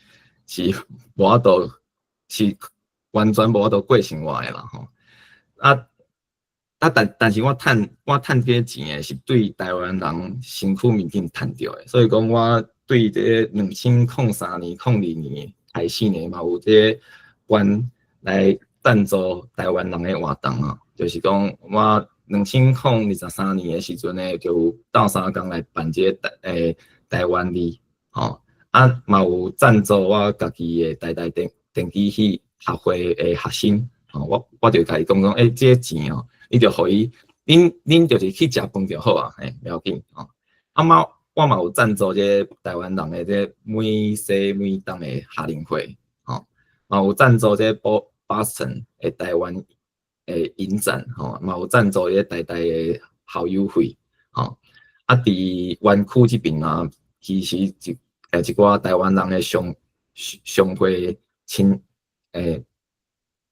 無法度，是完全無法度過生活的啦，吼。啊，但是我趁這个錢的是對台灣人身軀面頂趁著的，所以講我對這个2003年、02年開始呢，嘛有這个關來贊助台灣人的活動啊，就是講我2023年的時陣呢，就有鬥相共來辦這个台灣日，吼，啊嘛有贊助我家己的台大電機系學會的學生，吼，我就共伊講講，欸，這个錢哦，你就予伊，恁就是去食飯就好啊，嘿，無要緊吼。啊嘛，我嘛有贊助這个台灣人的這美西美東的夏令會，吼，嘛有贊助這個 Boston 的台灣的影展，吼，嘛有贊助這個台大的校友會，吼。啊，佇灣區這邊啊，其實一寡台灣人的商會親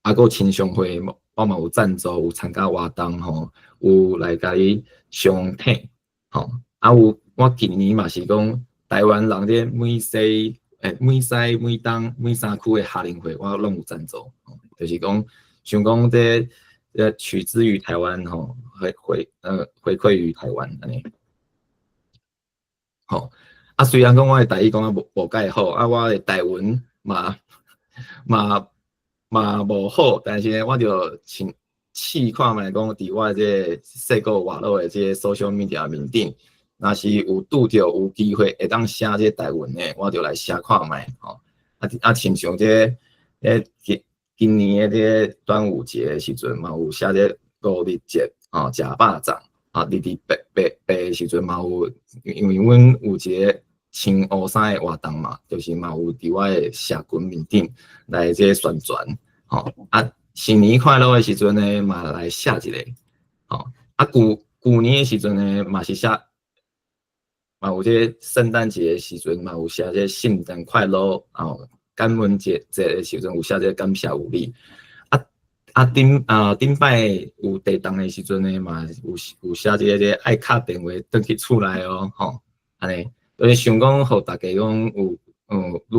啊，閣親商會，我嘛有贊助，有參加活動吼，有來共伊相挺，吼。啊有，我今年嘛是講台灣人咧美西美東每三區的夏令會，我攏有贊助，就是講想講這取之於台灣吼，回饋於台灣按呢。吼，啊雖然講我的台語講啊無蓋好，啊我的台文嘛無好，但是呢，我就試試看覓講，佇我這個矽谷活絡的這個 social media 面頂，若是有拄著有機會會當寫這個台文的，我就來寫看覓吼。啊，親像這個，今年的這個端午節的時陣嘛，有寫這個五日節，吼，食肉粽，啊，日日白白白的時陣嘛有，因為阮有一個穿烏衫的活動嘛，就是嘛有佇我的社群面頂來這個宣傳，吼，啊，新年快樂的時陣呢，嘛來寫一個，吼，啊，舊年的時陣呢，嘛是寫，嘛有這個聖誕節的時陣嘛有寫這個聖誕快樂，吼，感恩節的時陣有寫這個感謝有你，啊頂擺有地動的時陣呢，嘛有寫這個愛敲電話轉去厝內哦，吼，按呢，就是想講予大家講有，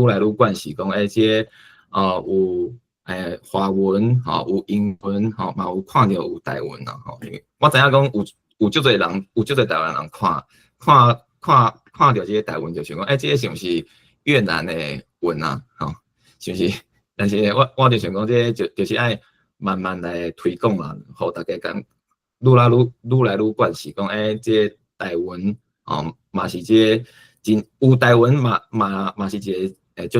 愈來愈慣勢講，欸，這個有華文吼，有英文吼，嘛有看著有台文啦吼。因為我知影講有足濟人，有足濟台灣人看著這個台文就想講，欸，這個是毋是越南的文啊？吼，是毋是？但是我就想講，這個就是愛慢慢來推廣啦，予大家講愈來愈慣勢講，欸，這個台文吼，嘛是這個真有台文嘛是一個足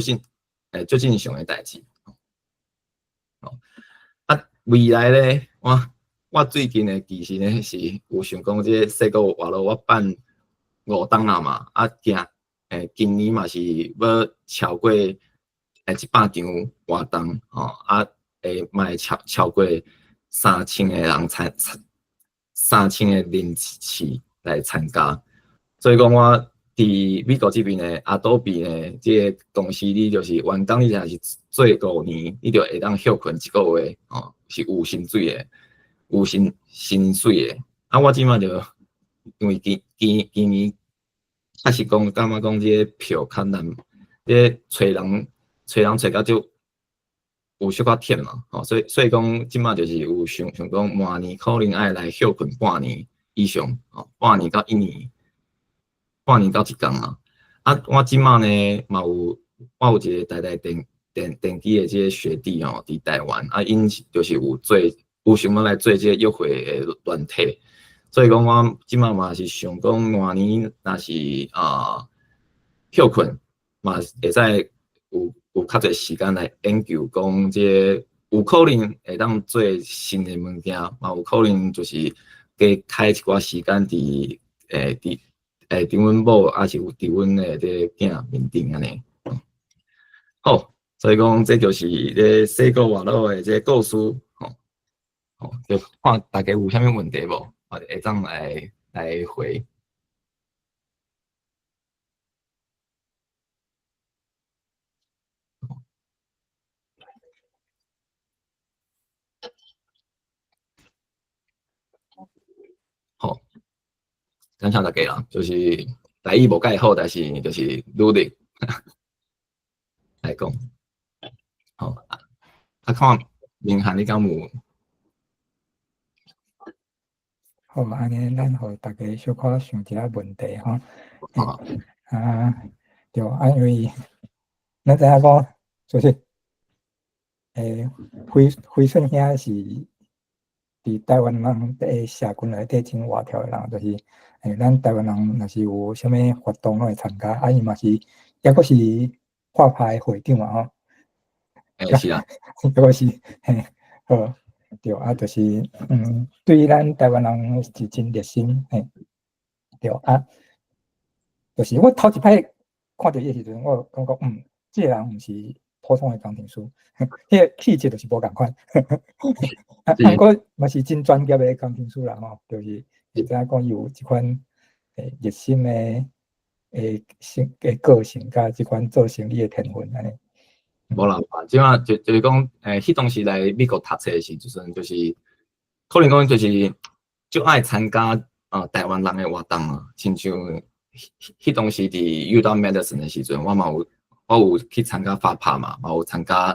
正常的代誌。啊，未來咧，我最近呢，其實呢是有想講，這個矽谷活絡我辦5冬啊嘛，啊，行今年嘛是欲超過100場活動，吼，啊，嘛會超過3000個人次來參加，所以講我佇美國這邊呢，Adobe 呢，這個公司你就是員工，你若是做5年，你就會當歇睏一個月，吼，是有薪水的，有薪水的。啊，我這馬就因為今年確實講感覺講這個票較難，這個揣人揣甲足有小可忝嘛，吼，所以講這馬就是有想想講，明年可能愛來歇睏半年以上，吼，半年到一年。半年到一工啊！啊，我這馬呢嘛有，我有一個台大電機的這個學弟吼，佇台灣啊，𪜶就是有做，有想欲來做這個約會的軟體，所以講我這馬嘛是想講，明年若是歇睏，嘛會使有較濟時間來研究，講這個有可能會當做新的物件，嘛有可能就是加開一寡時間佇伫阮某，抑是有伫阮的這个囝面頂按呢。好，所以講這就是咧洗閣活老的這个故事，吼，吼，就看大家有啥物問題無，會當來回。好，感謝大家啦，就是台語無蓋好，但是就是努力來講。好，啊看明翰你敢有？好，按呢，咱予大家小可想一下問題吼。好。啊，對，啊，因為咱知影講，就是，輝順兄是佇台灣人的社群內底真活跳的人，就是，咱台灣人若是有啥物活動攏會參加，啊，伊嘛是，抑閣是畫派會長嘛吼。欸，是啊。抑閣是，嘿，好，對，啊，就是，對咱台灣人是真熱心，嘿，對，啊，就是我頭一擺看著伊的時陣，我感覺，這个人毋是普通的工程師，彼个氣質就是無仝款，啊，毋過嘛是真專業的工程師啦吼，就是會知影講伊有這款熱心的性的個性，佮這款做生意的天分按呢。無啦，這馬就是講，彼當時來美國讀冊的時陣，就是可能講就是足愛參加台灣人的活動啊，親像彼當時佇 UW Madison 的時陣，我嘛有我有去參加 FAPA 嘛，嘛有參加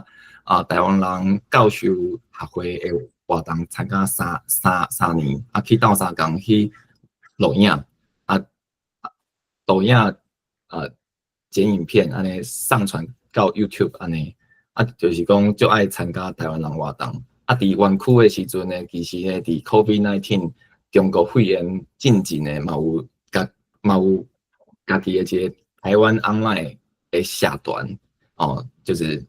台灣人教授學會的活動，參加三年，啊去鬥相共去錄影，啊導影剪影片，按呢上傳到 YouTube 按呢，啊就是講足愛參加台灣人活動。啊，佇園區的時陣呢，其實呢，佇 COVID-19 中國肺炎進前呢，嘛有家己的一個台灣 online 的社團，哦，就是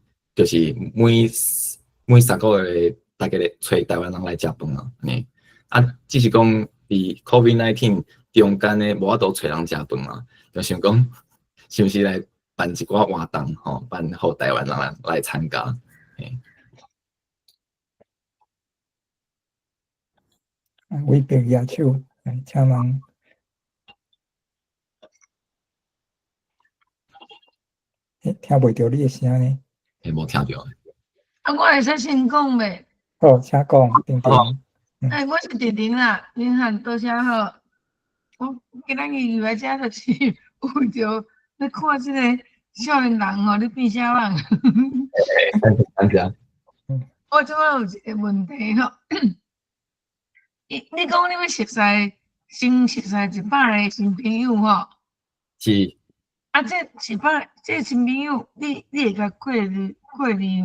每3個月大家咧揣台灣人來食飯啊，呢，啊，只是講佇 COVID-19 中間呢，無法度揣人食飯啊，就想講是毋是來辦一寡活動，吼，辦予台灣人來參加，嘿。偉伯舉手，來，請問。欸，聽袂著你的聲呢？欸，無聽著。啊，我會使先講袂？好，請講，婷婷。欸，我是婷婷啦，明翰多謝好。我今仔日入來遮就是為著欲看這個少年人吼，咧變啥人。感謝。我這擺有一個問題吼，你講你欲熟似，先熟似100個新朋友吼？是。啊，這100這新朋友，你會共過濾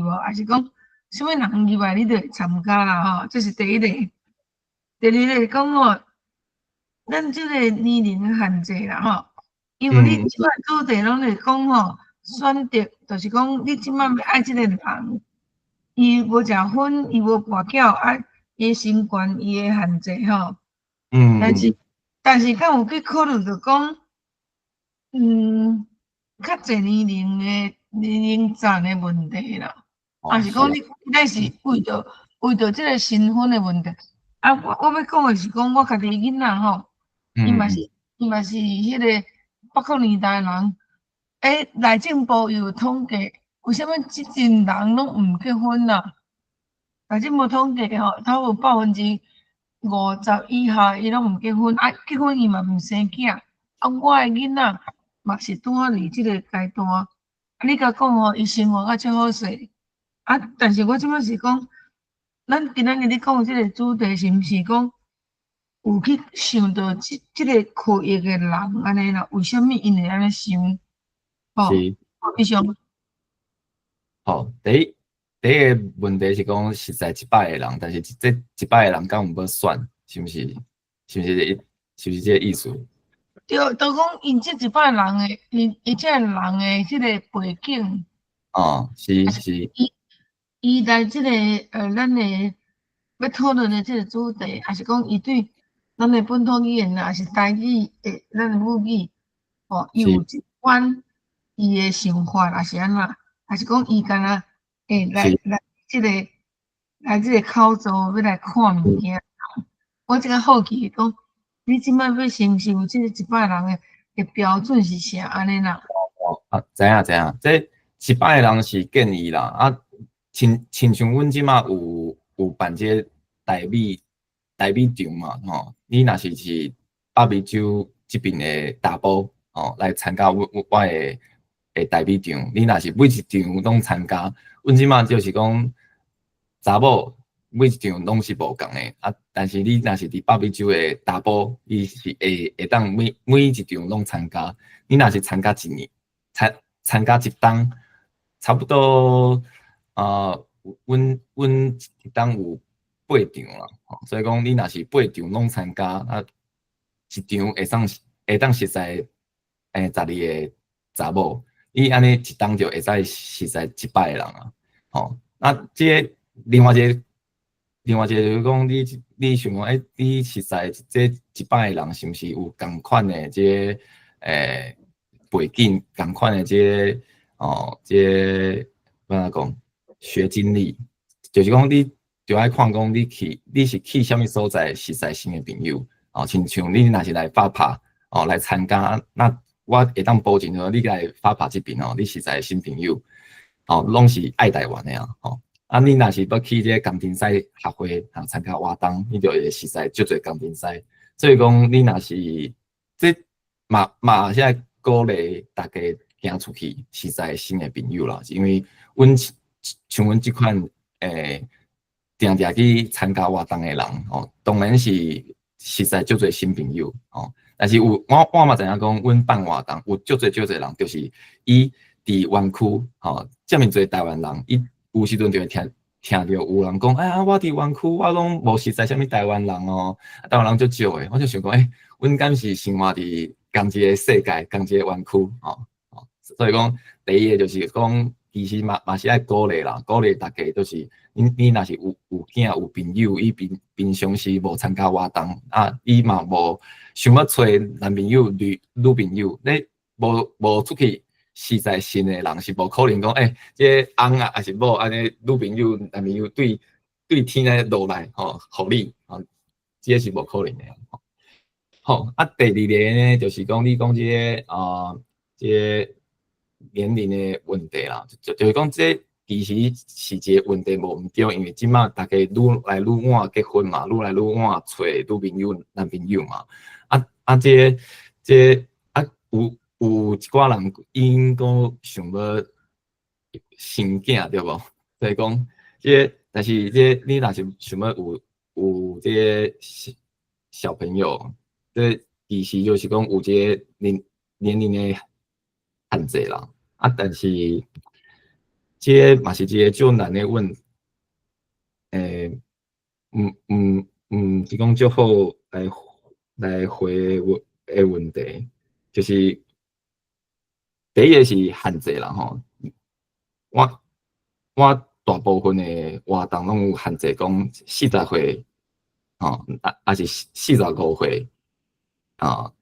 無？抑是講啥物人入來你就會參加啦吼？這是第一個。第二個是講吼，咱這個年齡限制啦吼，因為你這擺主題攏會講吼，選擇就是講你這擺欲愛這個人，伊無食薰，伊無跋筊，啊，伊身懸伊的限制吼。但是敢有去考慮著講，較濟年齡的年齡層的問題啦，抑是講你咱是為著這個身份的問題。啊，我欲講的是講，我家己囡仔吼，伊嘛是彼個八零年代人，欸，內政部有統計，為啥物這陣人攏毋結婚啊？內政部統計吼，差不多50%以下伊攏毋結婚，啊，結婚伊嘛毋生囝。啊，我的囡仔嘛是拄好佇這個階段。啊，你共講吼，伊生活較足好勢。啊，但是我這擺是講，咱今仔日咧講這個主題，是毋是講有去想著這個區域的人按呢啦？為啥物𪜶會按呢想？吼，以上。好，第一個問題是講，實在100個人，但是這100個人敢有欲選，是毋是？是毋是這個意思？對，就講𪜶這100個人的，𪜶這個人的這個背景。哦，是。伊來這個咱的欲討論的這個主題，抑是講伊對咱的本土語言啊，抑是台語的咱的母語，吼，伊有一款伊的想法，抑是按怎，抑是講伊敢若會來這個口座欲來看物件。我這個好奇講，你這擺欲承受這個100人的標準是啥按呢啦？啊，知影知影，這一百个人是建議啦，啊，親像阮這馬有辦這個台語場嘛，吼，你若是北美洲這邊的查埔，吼，來參加我的台語場，你若是每一場攏參加，阮這馬就是講查某每一場攏是無仝的，啊，但是你若是佇北美洲的查埔，你是會當每一場攏參加，你若是參加一年，參加一冬，差不多啊，阮一冬有八場啦，所以講你若是八場攏參加，啊，一場會當熟似12個查某，你按呢一冬就會使熟似100個人啊，吼，啊，這個另外一個就是講，你想講，你熟似這100個人是毋是有仝款的這個背景，仝款的這個哦，這個按怎講學經歷，就是講你著愛看講你是去啥物所在熟似新的朋友，哦，親像你若是來 FAPA 哦來參加，那我會當保證說，你來 FAPA 這邊哦，你熟似新朋友，哦，攏是愛台灣的啊，吼。啊，你若是欲去這個工程師學會啊參加活動，你就會熟似足濟工程師。所以講，你若是這嘛是愛鼓勵大家行出去，熟似新的朋友啦。因為阮像阮這款定定去參加活動的人吼，當然是熟似足濟新朋友吼。但是有我嘛知影講，阮辦活動有足濟足濟人，就是伊佇灣區吼，遮爾濟台灣人，伊有時陣就會聽著有人講，哎呀，我佇灣區，我攏無熟似啥物台灣人哦，台灣人足少的，我就想講，欸，阮敢是生活佇仝一个世界，仝一個灣區吼，所以講，第一个就是講，其實嘛是愛鼓勵啦，鼓勵大家，就是你若是有囝有朋友，伊平常時無參加活動，啊，伊嘛無想欲揣男朋友、女朋友，你無出去熟似新的人是無可能講，欸，這個翁啊，抑是某按呢女朋友、男朋友對天咧落來吼，予你吼，這個是無可能的。好，啊，第二个呢，就是講你講這個啊，這個年齡的問題啦，就是講這其實是一個問題無毋對，因為這馬大家愈來愈晚結婚嘛，愈來愈晚揣女朋友、男朋友嘛，啊，這啊有一寡人𪜶閣想欲生囝對無？所以講這個，但是這個你若是想欲有這個小朋友，這其實就是講有這個年齡的限制啦。啊，但是這個嘛是一個足難的問，毋是講足好來回問的問題，就是第一個是限制啦吼。我大部分的活動攏有限制，講40歲，吼，啊，抑是45歲啊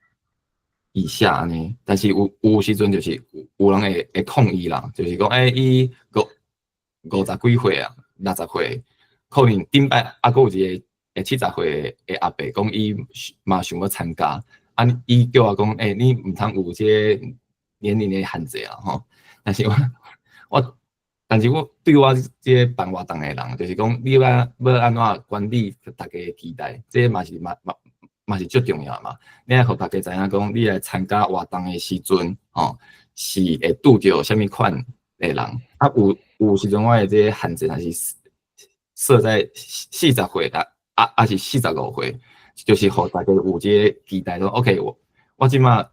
以下按呢。但是有時陣就是有人會抗議啦，就是講，欸，伊50幾歲啊，60歲，可能頂擺猶閣有一個70歲的阿伯講，伊嘛想欲參加，啊，伊叫我講，欸，你毋通有這個年齡的限制啊，吼。但是我對我這個辦活動的人，就是講你欲按怎管理大家的期待，這嘛是足重要嘛。你愛予大家知影講，你來參加活動的時陣，吼，是會拄著啥物款的人。啊，有時陣我的這個限制，若是設在40歲啊，抑是45歲，就是予大家有這個期待，講 OK，我這馬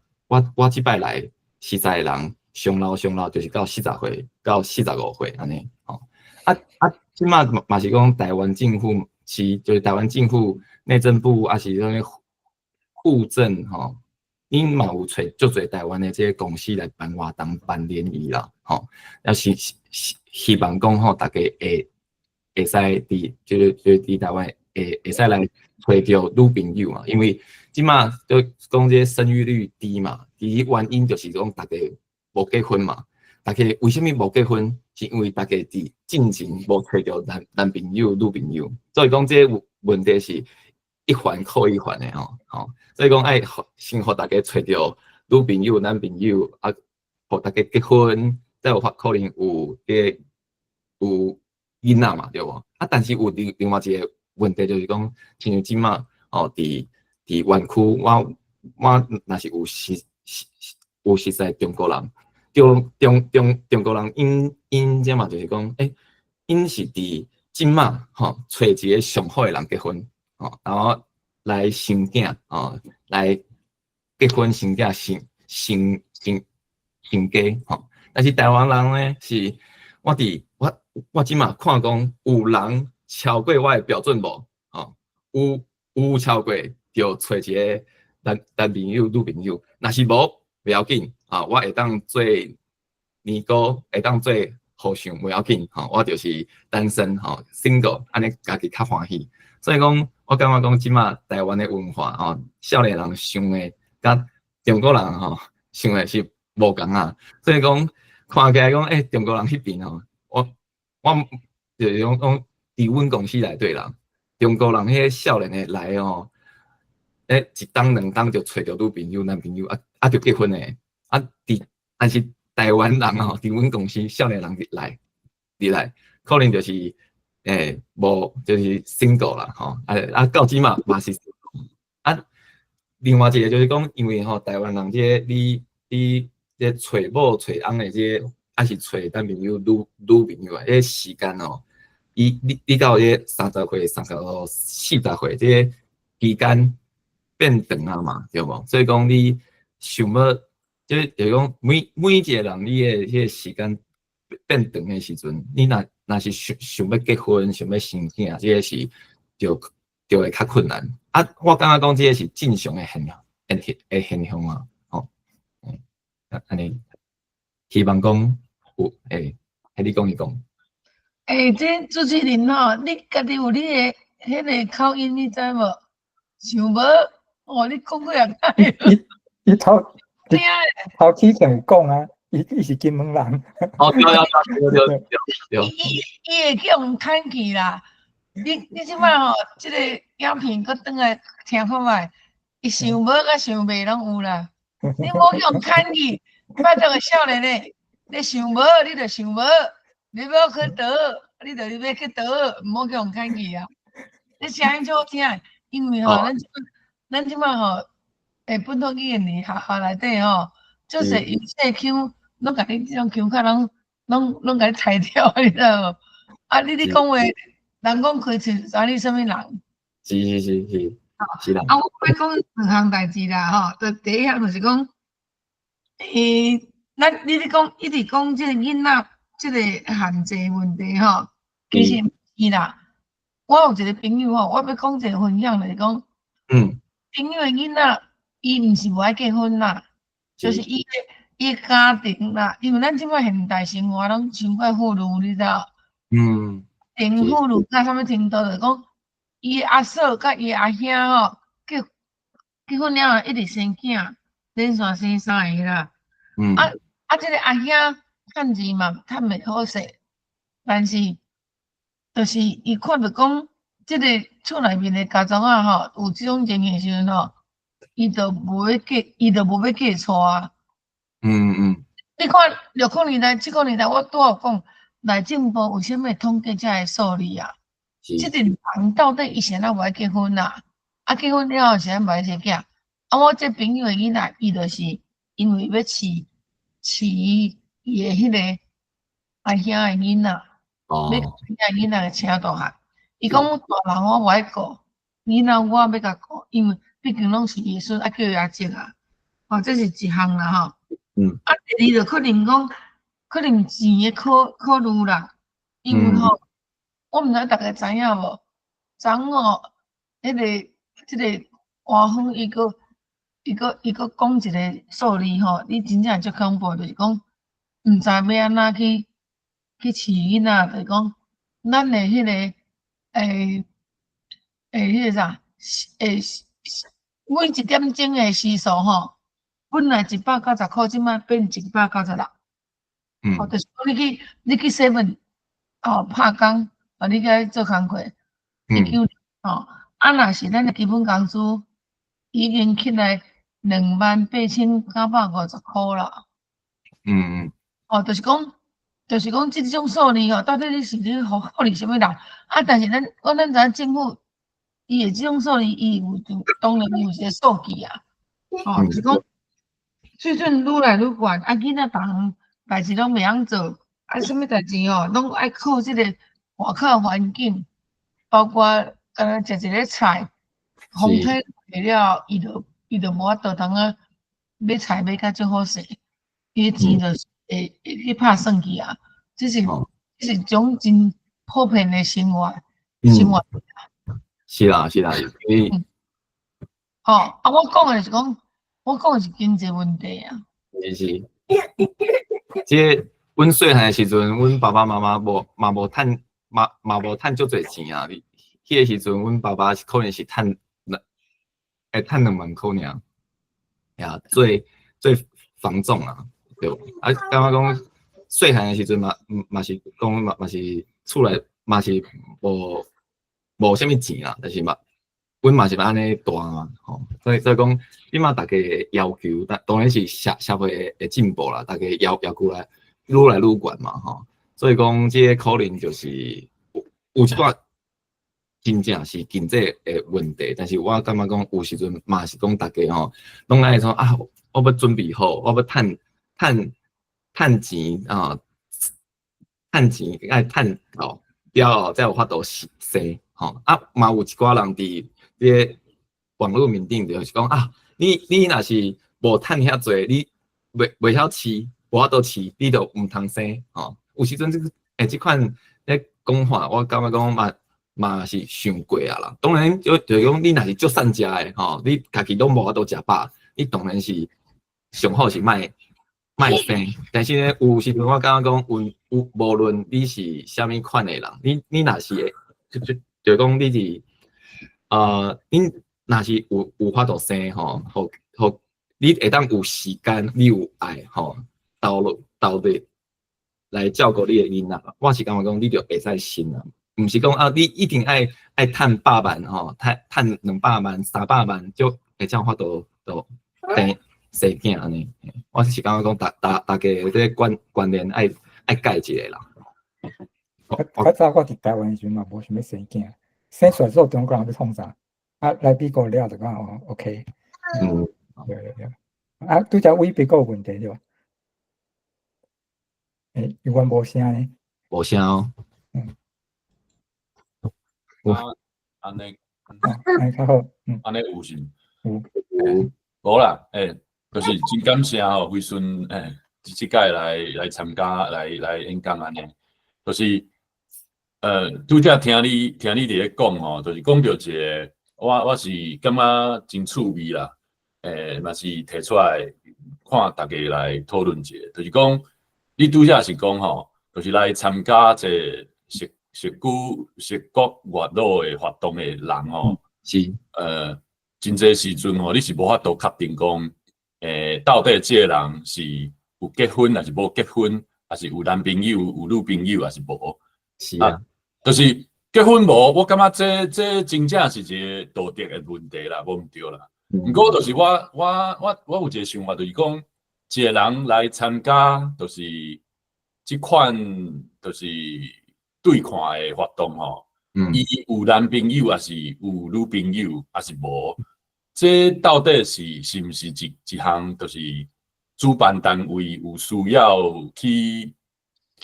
我這擺來熟似的人，上老上老就是到40歲到45歲按呢，吼。啊，這馬嘛是講台灣政府是，就是台灣政府內政部，抑是啥物戶政吼，𪜶嘛有揣足濟台灣的這個公司來辦活動、辦聯誼啦，吼。抑是希望講吼，大家會使佇就是佇台灣會使來揣著女朋友嘛，因為這馬就講這個生育率低嘛，其實原因就是講逐家無結婚嘛。逐家為啥物無結婚？是因為逐家佇進前無揣著男朋友、女朋友，所以講這個問題是一環扣一環的吼，吼，所以講愛先予逐家揣著女朋友、男朋友啊，予逐家結婚，才有法可能有這個有囡仔嘛，對無？啊，但是有另外一個問題就是講，親像這馬吼，佇園區，我若是有熟似中國人。中國人𪜶這嘛就是講，欸，𪜶是佇這馬吼，揣一个上好的人結婚，吼，然後來生囝，吼，來結婚生囝生家，吼。但是台灣人呢，是我佇我這馬看講有人超過我的標準無？吼，有超過就揣一个男朋友、女朋友，若是無，袂要緊。啊，我會當做尼姑，會當做和尚，無要緊，吼，我就是單身，吼，single，按呢家己較歡喜。所以講，我感覺講這馬台灣的文化，吼，少年人想的，佮中國人吼想的是無仝啊。所以講，看起來講，欸，中國人彼邊吼，我就是講佇阮公司內底啦，中國人彼个少年的來吼，欸，一冬兩冬就揣著女朋友、男朋友，啊就結婚的。啊，但是台灣人吼，佇阮公司少年人入來，可能就是，欸，無就是 single 啦，吼，啊到這馬嘛是，啊，另外一個就是講，因為吼台灣人這個你這揣某揣翁的這個，抑是揣男朋友、女朋友啊，彼時間哦，伊你到這個30歲、35、40歲這個期間變長啊嘛，對無？所以講你想欲，就是講每一個人你的彼個時間變長的時陣，你若是想欲結婚、想欲生囝，這個是就會較困難。啊，我感覺講這個是正常的現象啊，吼，按呢，希望講有欸，你講一講。欸，這主持人吼，你家己有你的彼个口音，你知無？想無？哦，你講過也歹。伊頭之前有講啊，伊是金門人。哦，對對對對對對。伊會叫人砍去啦。你這擺吼，這个影片閣轉來聽看覓，伊想無佮想袂攏有啦。你莫叫人砍去，拜託個少年的，你想無你就想無，你欲去佗，你就欲去佗，毋好叫人砍去啊。你聲音足好聽，因為吼，咱這擺吼，欸，本土語言佇學校內底吼，足濟有勢腔，攏共你這種腔口攏共你裁掉，你知無？啊，你講話，人講開喙知你啥物人？是是是是，是啦。啊，我欲講兩項代誌啦，吼，就第一項就是講，欸，咱你咧講一直講這個囡仔這個限制問題吼，其實毋是啦。我有一個朋友吼，我欲講一個分享，就是講，朋友的囡仔，伊毋是無愛結婚啦，就是伊家庭啦，因為咱這擺現代生活攏傷過富裕，你知無？真富裕到啥物程度？就是講，伊阿嫂佮伊阿兄吼，結婚了後一直生囝，連續生三个啦。啊，這個阿兄趁錢嘛，趁袂好勢，但是，就是伊看著講，這个厝內面的家族仔吼，有這種情形時陣吼，伊就無欲嫁，伊就無欲嫁娶啊。你看60年代、70年代，我拄仔有講，內政部為啥物會統計這个數字啊？這陣人到底伊是按怎無愛結婚啊？啊，結婚了後是按怎無愛生囝？啊，我這朋友的囡仔，伊就是因為欲飼伊的彼个阿兄的囡仔，欲阿兄囡仔請大漢。伊講大人我無愛顧，囡仔我欲共顧，因為畢竟攏是伊的孫，愛叫伊阿叔啊。哦，這是一項啦吼。啊，第二就可能講，可能錢的考慮啦，因為吼，我毋知逐家知影無？昨昏彼个這个官方伊閣講一个數字吼，你真正足恐怖，就是講毋知欲按怎去飼囡仔，就是講咱的彼个欸，彼个啥，每一點鐘的時數吼，本來190箍，這擺變196。哦，就是講你去 seven 哦，拍工，哦，你去做工課，一九哦，啊，若是咱的基本工資已經起來28,950箍啦。哦，就是講，這種數字吼，到底你是咧福利啥物人？啊，但是咱知影政府，伊的這種數字，伊有當然伊有一個數據啊。哦，就是講水準愈來愈懸，啊，囡仔逐項代誌攏袂曉做，啊，啥物代誌吼，攏愛靠這個外口環境，包括敢若食一个菜，風吹了，伊就無法度通啊買菜買甲足好勢，伊錢就是會去拍算去啊。這是一種真普遍的生活。是啦是啦，所以吼，啊，我講的是經濟問題啊。是是。這個阮細漢的時陣，阮爸爸媽媽無嘛無趁嘛嘛無趁足濟錢啊。彼個時陣，阮爸爸是可能是趁兩，會趁2萬箍爾，呀，做做房總啊，對。啊，感覺講細漢的時陣嘛，嘛是講嘛嘛是厝內嘛是無啥物錢啦，但是嘛，阮嘛是按呢大嘛，吼。所以講，這馬逐家的要求，當然是社會的進步啦，逐家要求來愈來愈懸嘛，吼。所以講，這個可能就是有一寡真正是經濟的問題，但是我感覺講有時陣嘛是講逐家吼，攏愛說啊，我欲準備好，我欲趁錢啊，趁錢愛趁夠了後才有法度生吼。啊，嘛有一寡人佇這個網路面頂就是講啊，你若是無趁遐濟，你袂曉飼，無法度飼，你就毋通生吼。有時陣這個這款咧講法，我感覺講嘛是傷過啊啦。當然就是講你若是足散食的吼，你家己攏無法度食飽，你當然是上好是莫莫生。但是呢，有時陣我感覺講有無論你是啥物款的人，你若是會就講你是你若是有法度生吼，予你會當有時間，你有愛吼，投入來照顧你的囡仔，我是感覺講你就會使生啊，毋是講啊，你一定愛趁百萬吼，趁200萬、300萬，就會才有法度就生囝按呢。我是感覺講，逐家這個觀念愛改一下啦。較早我佇台灣的時陣嘛，無想欲生囝，生出來之後中國人欲創啥？啊，來美國了就講哦，OK。對對對。啊，拄才偉別個有問題對吧？欸，有關無聲呢？無聲哦。啊，按呢，按呢較好，按呢有是？有。有。無啦，欸，就是真感謝吼，惠順欸，這擺來參加，來演講按呢，就是拄才聽你佇咧講吼，就是講著一個，我是感覺真趣味啦，欸，嘛是提出來看逐家來討論一下，就是講你拄才是講吼，就是來參加這個矽谷月老的活動的人吼，真濟時陣吼，你是無法度確定講，欸，到底這個人是有結婚，抑是無結婚，抑是有男朋友、有女朋友，抑是無？就是結婚無，我感覺這真正是一個道德的問題啦，無毋對啦。毋過就是我有一個想法，就是講，一個人來參加，就是這款就是對看的活動吼，伊有男朋友，抑是有女朋友，抑是無？這到底是毋是一項，就是主辦單位有需要去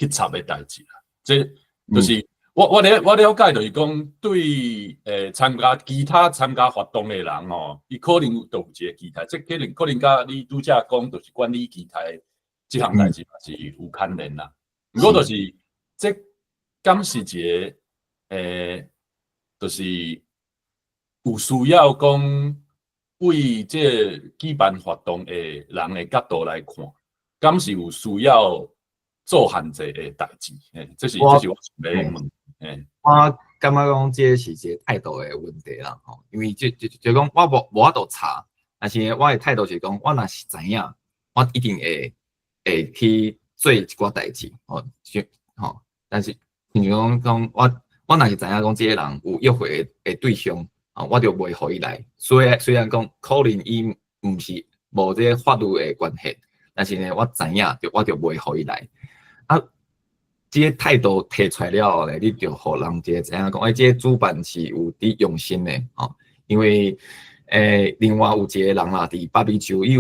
插的代誌啊？這就是我了解，就是講對參加其他參加活動的人吼，伊可能都有一個期待，這可能佮你拄才講，就是管理期待這項代誌嘛是有關聯啦。毋過就是這敢是一個就是有需要講為這舉辦活動的人的角度來看，敢是有需要做限制的代誌？欸，這是我想欲問。欸，我感覺講這是一個態度的問題啦，吼，因為就講我無法度查，但是我的態度是講，我若是知影，我一定會去做一寡代誌，吼，就吼，但是親像講我若是知影講這個人有約會的對象，啊，我就袂予伊來。雖然講可能伊毋是無這個法律的關係，但是呢，我知影就我就袂予伊來。啊，這個態度提出來了後咧，你就予人一個知影講，欸，這個主辦是有佇用心的，吼。因為另外有一個人啦，佇北美洲，伊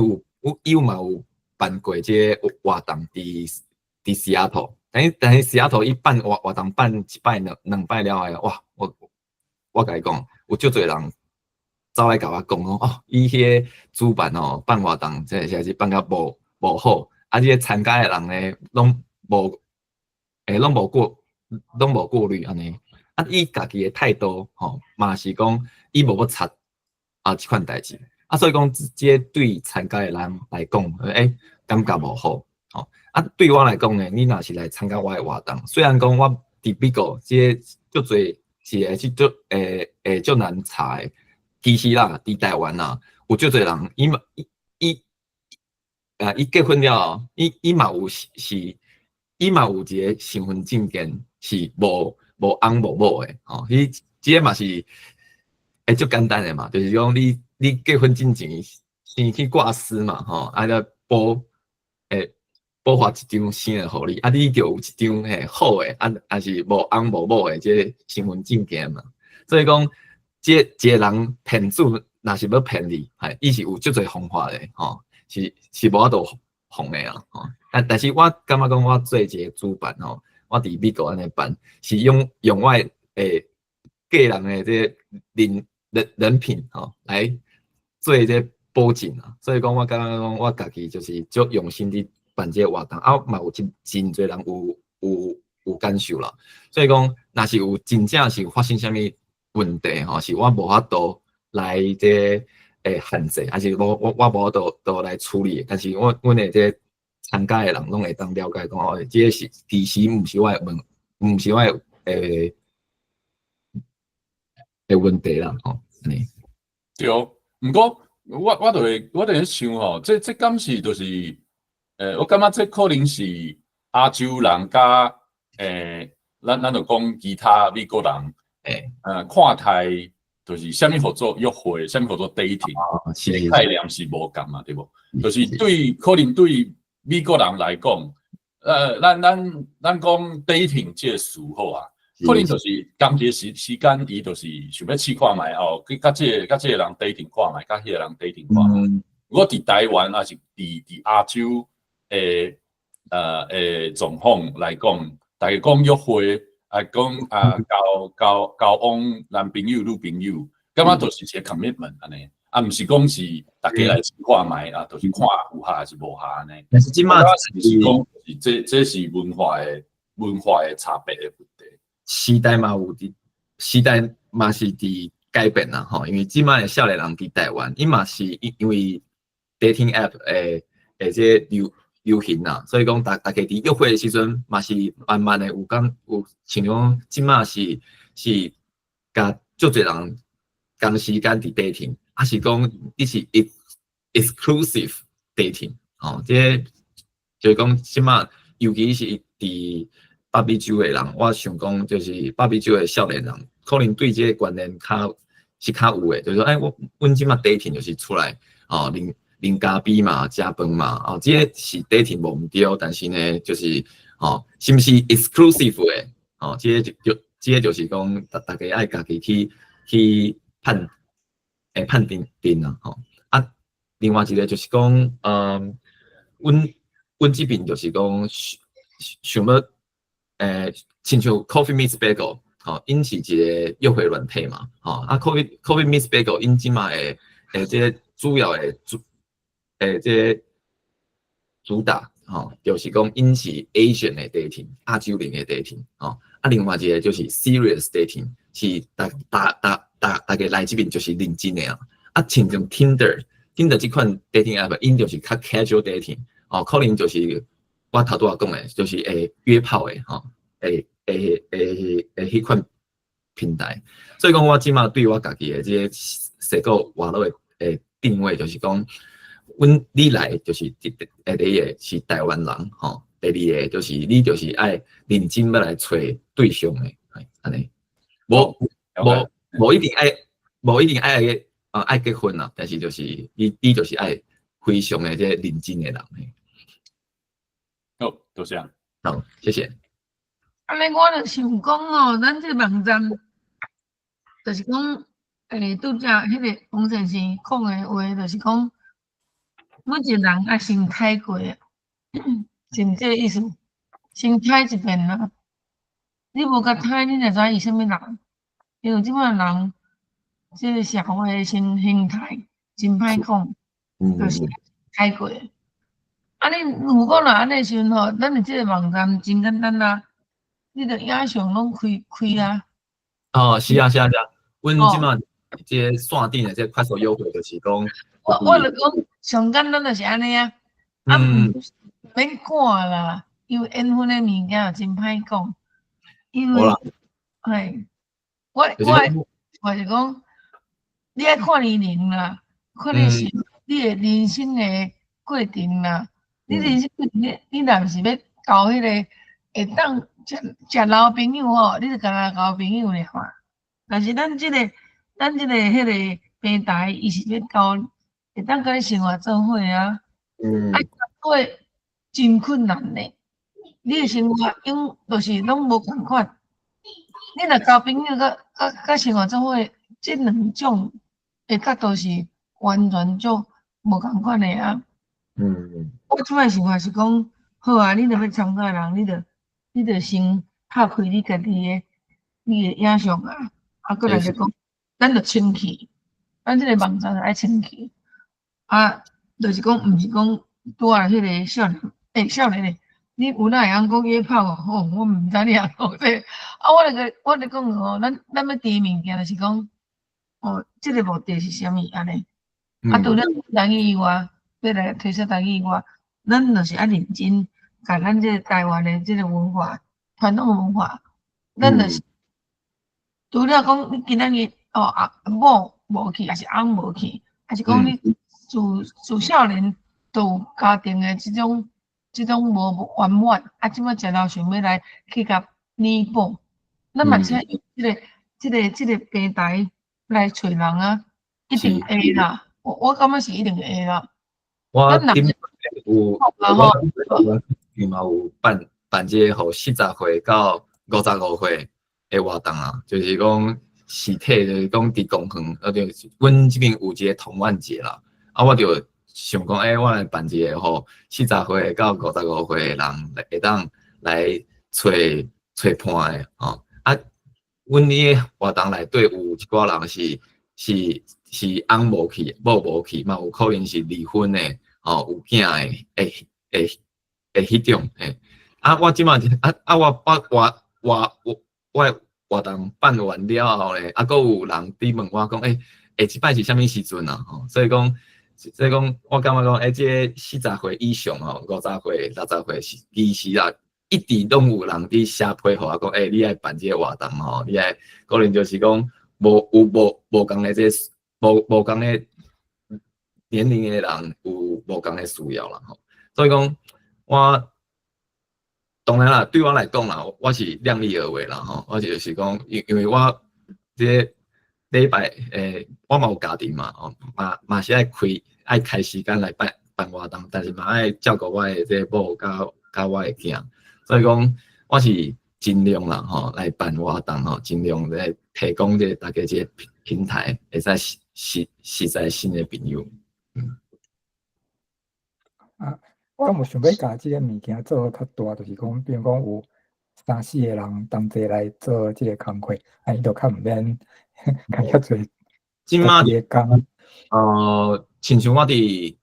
有嘛有辦過這個活動，佇西雅圖。但是西雅圖伊辦活動辦一擺兩擺了後，哇！我共伊講，有足濟人走來共我講講，哦，伊彼個主辦哦，辦活動，這實在是辦甲無好，啊，這個參加的人呢，攏無顧慮按呢。啊，伊家己的態度吼，嘛是講伊無欲插啊這款代誌。啊，所以講這個對參加的人來講，欸，感覺無好，吼。啊，對我來講呢，你若是來參加我的活動，雖然講我佇美國這個足濟是會去足會足難查的，其實啦，佇台灣啦，有足濟人，伊嘛伊伊啊，伊結婚了後，伊嘛有一個身份證件是無翁無某的，吼，伊這個嘛是會足簡單的嘛，就是講你結婚進前先去掛失嘛，吼，啊，了補發一張新的予你，啊，你就有一張嘿好的，啊，抑是無翁無某的這個身份證件嘛。所以講，這一個人騙子若是欲騙你，嘿，伊是有足濟方法的，吼，是無法度防的啊，吼。啊，但是我感覺講我做一個主辦吼，我佇美國按呢辦，是用我的個人的這個人品吼來做這個保證啊。所以講我感覺講我家己就是足用心佇辦這個活動，啊嘛有真濟人有感受啦。所以講，若是有真正是發生啥物問題吼，是我無法度來這個限制，還是我無法度來處理。但是阮的這個參加的人攏會當了解講哦，這個是其實毋是我的問題啦，吼，按呢。對，毋過我就會想吼，這敢是就是，我感覺這可能是亞洲人佮咱就講其他美國人，看待就是啥物號做約會，啥物號做 dating，概念是無仝嘛，對無？就是對可能對美國人來講，咱講 dating 這個詞好啊，可能就是仝一個時間，伊就是想欲試看覓哦，去佮這個人 dating 看覓，佮彼個人 dating 看覓。我佇台灣抑是佇亞洲的狀況來講，逐家講約會，啊講啊交往男朋友女朋友，感覺就是一個 commitment 按呢，啊毋是講是逐家來試看覓啊，就是看有合抑是無合按呢。但是這馬是講這是文化的差別的問題。時代嘛是佇改變啦，吼，因為這馬的少年人佇台灣，伊嘛是因為 dating app 的這個流行啦，所以講逐家佇約會的時陣嘛是慢慢的有講有，像講這馬是共足濟人仝時間佇 dating，抑是講你是 exclusive dating，吼，這個就是講這馬尤其是佇北美洲的人，我想講就是北美洲的少年人，可能對這個觀念較有的，就是說，欸，阮這馬 dating 就是出來，哦，啉咖啡嘛，食飯嘛，哦，這個是 dating 無毋對，但是呢，就是哦，是毋是 exclusive 的，哦，這個就是講，逐家愛家己去判定啦，吼。啊，另外一個就是講，阮這邊就是講想欲，親像 Coffee Meets Bagel，吼，𪜶是一個約會軟體嘛，吼，啊，Coffee Meets Bagel，𪜶這馬的這個主要的這個主打，吼，就是講𪜶是 Asian 的 dating，亞洲人的 dating，吼，啊，另外一個就是 serious dating，是逐家來這邊就是認真的啊，啊，親像 Tinder 這款 dating app，𪜶就是較 casual dating，哦，可能就是我頭拄仔講的，就是會約炮的，吼，會彼款平台。所以講，我這馬對我家己的這個社交網絡的定位，就是講，阮你來就是第一個是台灣人吼，第二個就是你就是愛認真欲來揣對象的，係按呢。無一定愛結婚啦，但是就是你就是愛非常的這個認真的人。好，多謝。好，謝謝。按呢，我就想講哦，咱這個網站就是講，拄才彼個王先生講的話，就是講，每一個人愛先睇過，是毋這個意思？先睇一遍啦。你無共睇，你哪知伊啥物人？因為這擺人，這個社會的形態真歹講，就是睇過。啊，你如果若按呢時陣吼，咱的這個網站真簡單啦，你著影像攏開開啊。哦，是啊，是啊，是啊。阮這馬這個線頂的這個快速約會就是講，我就講上簡單就是按呢啊，啊毋免趕啦，因為緣分的物件真歹講，因為，嘿，我是講，你愛看年齡啦，看你是你的人生的過程啦，你人生過程，你若毋是欲交彼個會當食食老朋友吼，你就干焦交朋友爾嘛。但是咱這個彼個平台，伊是欲交會當共你生活做伙啊，啊，做伙真困難呢。你的生活永就是攏無仝款。你若交朋友佮生活做伙，這兩種的角度是完全足無仝款的啊。我這擺想法是講，好啊，你若欲參加人，你著先拍開你家己的你的影像啊，啊，閣來就講，咱著清氣，咱這個網站愛清氣。啊，就是講，毋是講拄仔彼個少年，少年的，你有哪會曉講約炮哦？我毋知你會講這個，啊，我就講哦，咱欲提物件就是講，哦，這個目的是啥物按呢？啊，除了台語以外，欲來推銷台語以外，咱就是愛認真，共咱這個台灣的這個文化，傳統文化，咱就是除了講你今仔日哦啊某無去，抑是翁無去，抑是講你自少年就有家庭的這種無圓滿，啊，這擺食老想欲來去共彌補，咱嘛請用這個平台來揣人啊，一定會啦，我感覺是一定會啦。我頂有，我嘛有辦這個予40歲到55歲的活動啊，就是講實體，就是講佇公園，啊，就是阮這邊有一個童玩節啦，啊，我就想講，我來辦一個予40歲到55歲的人會當來揣伴的吼。啊，阮呢個活動內底有一寡人是翁無去，某無去，嘛有可能是離婚的，吼，有囝的，的彼種，嘿。啊，我這馬啊啊，我活動辦完了後咧，啊，閣有人佇問我講，這擺是啥物時陣啊？吼，所以講，我感覺講，這個40歲以上吼，50歲、60歲是其實啊，一直攏有人佇寫批予我講，你愛辦這個活動吼，你愛可能就是講無有無無仝的這個無仝的年齡的人有無仝的需要啦吼，所以講我當然啦，對我來講啦，我是量力而為啦吼，我就是講，因為我這個禮拜我嘛有家庭嘛，吼，嘛是愛開時間來辦活動，但是嘛愛照顧我的這個某佮我的囝，所以講我是盡量啦吼來辦活動吼，盡量來提供這個大家這個平台，會使實在新的朋友。啊，敢有想欲共這个物件做較大，就是講，比如講有三四個人同齊來做這个工課，啊，伊就較毋免開遐濟。這馬的工。親像我佇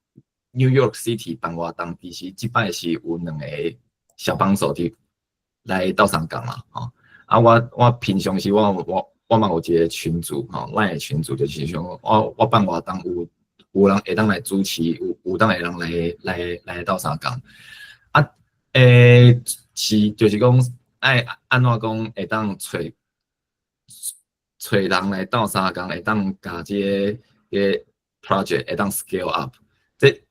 New York City 辦活動，其實這擺是有兩個小幫手佇來鬥相共啦，吼。啊，我平常時我嘛有一個群組吼，咱的群組就是像我辦活動有人會當來主持，有當會人來鬥相共。啊，是就是講愛按怎講會當揣揣人來鬥相共，會當共這个這个 project 會當 scale up，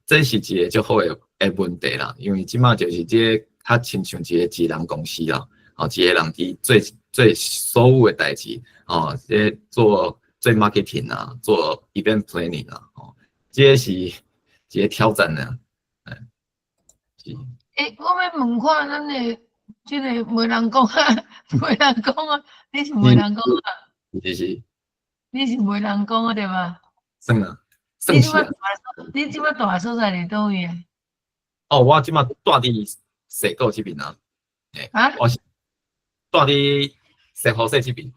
這是一個足好的問題啦。因為這馬就是這個較親像一個一人公司啦，哦，一個人佇做做所有的代誌，哦，這個做做 marketing 啊，做 event planning 啊，哦，這個是一個挑戰啊，嗯，是。欸，我欲問看咱的這个媒人公啊，媒人公啊，你是媒人公啊？是是。你是媒人公啊，對吧？算啊，算是啊。你這擺蹛所在佇佗位啊？哦，我這擺蹛佇矽谷這邊啊。欸，啊？我是蹛佇聖何塞這邊。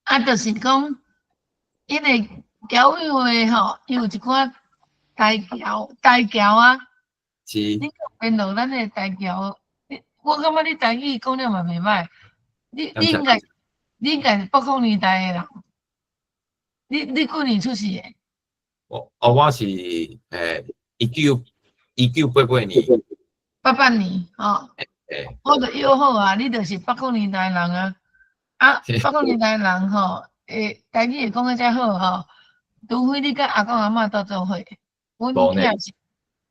啊，就是講，因為僑委會吼，伊有一寡台僑台僑啊。是。你聯絡咱的台僑，你我感覺你台語講了嘛袂䆀，你應該是八零年代的人，你幾年出世的？我哦，我是1988年。88年吼。欸。我就約好啊，你就是八零年代人啊，啊，八零年代人吼，會台語會講得遮好吼，除非你佮阿公阿嬤鬥做伙，阮囝是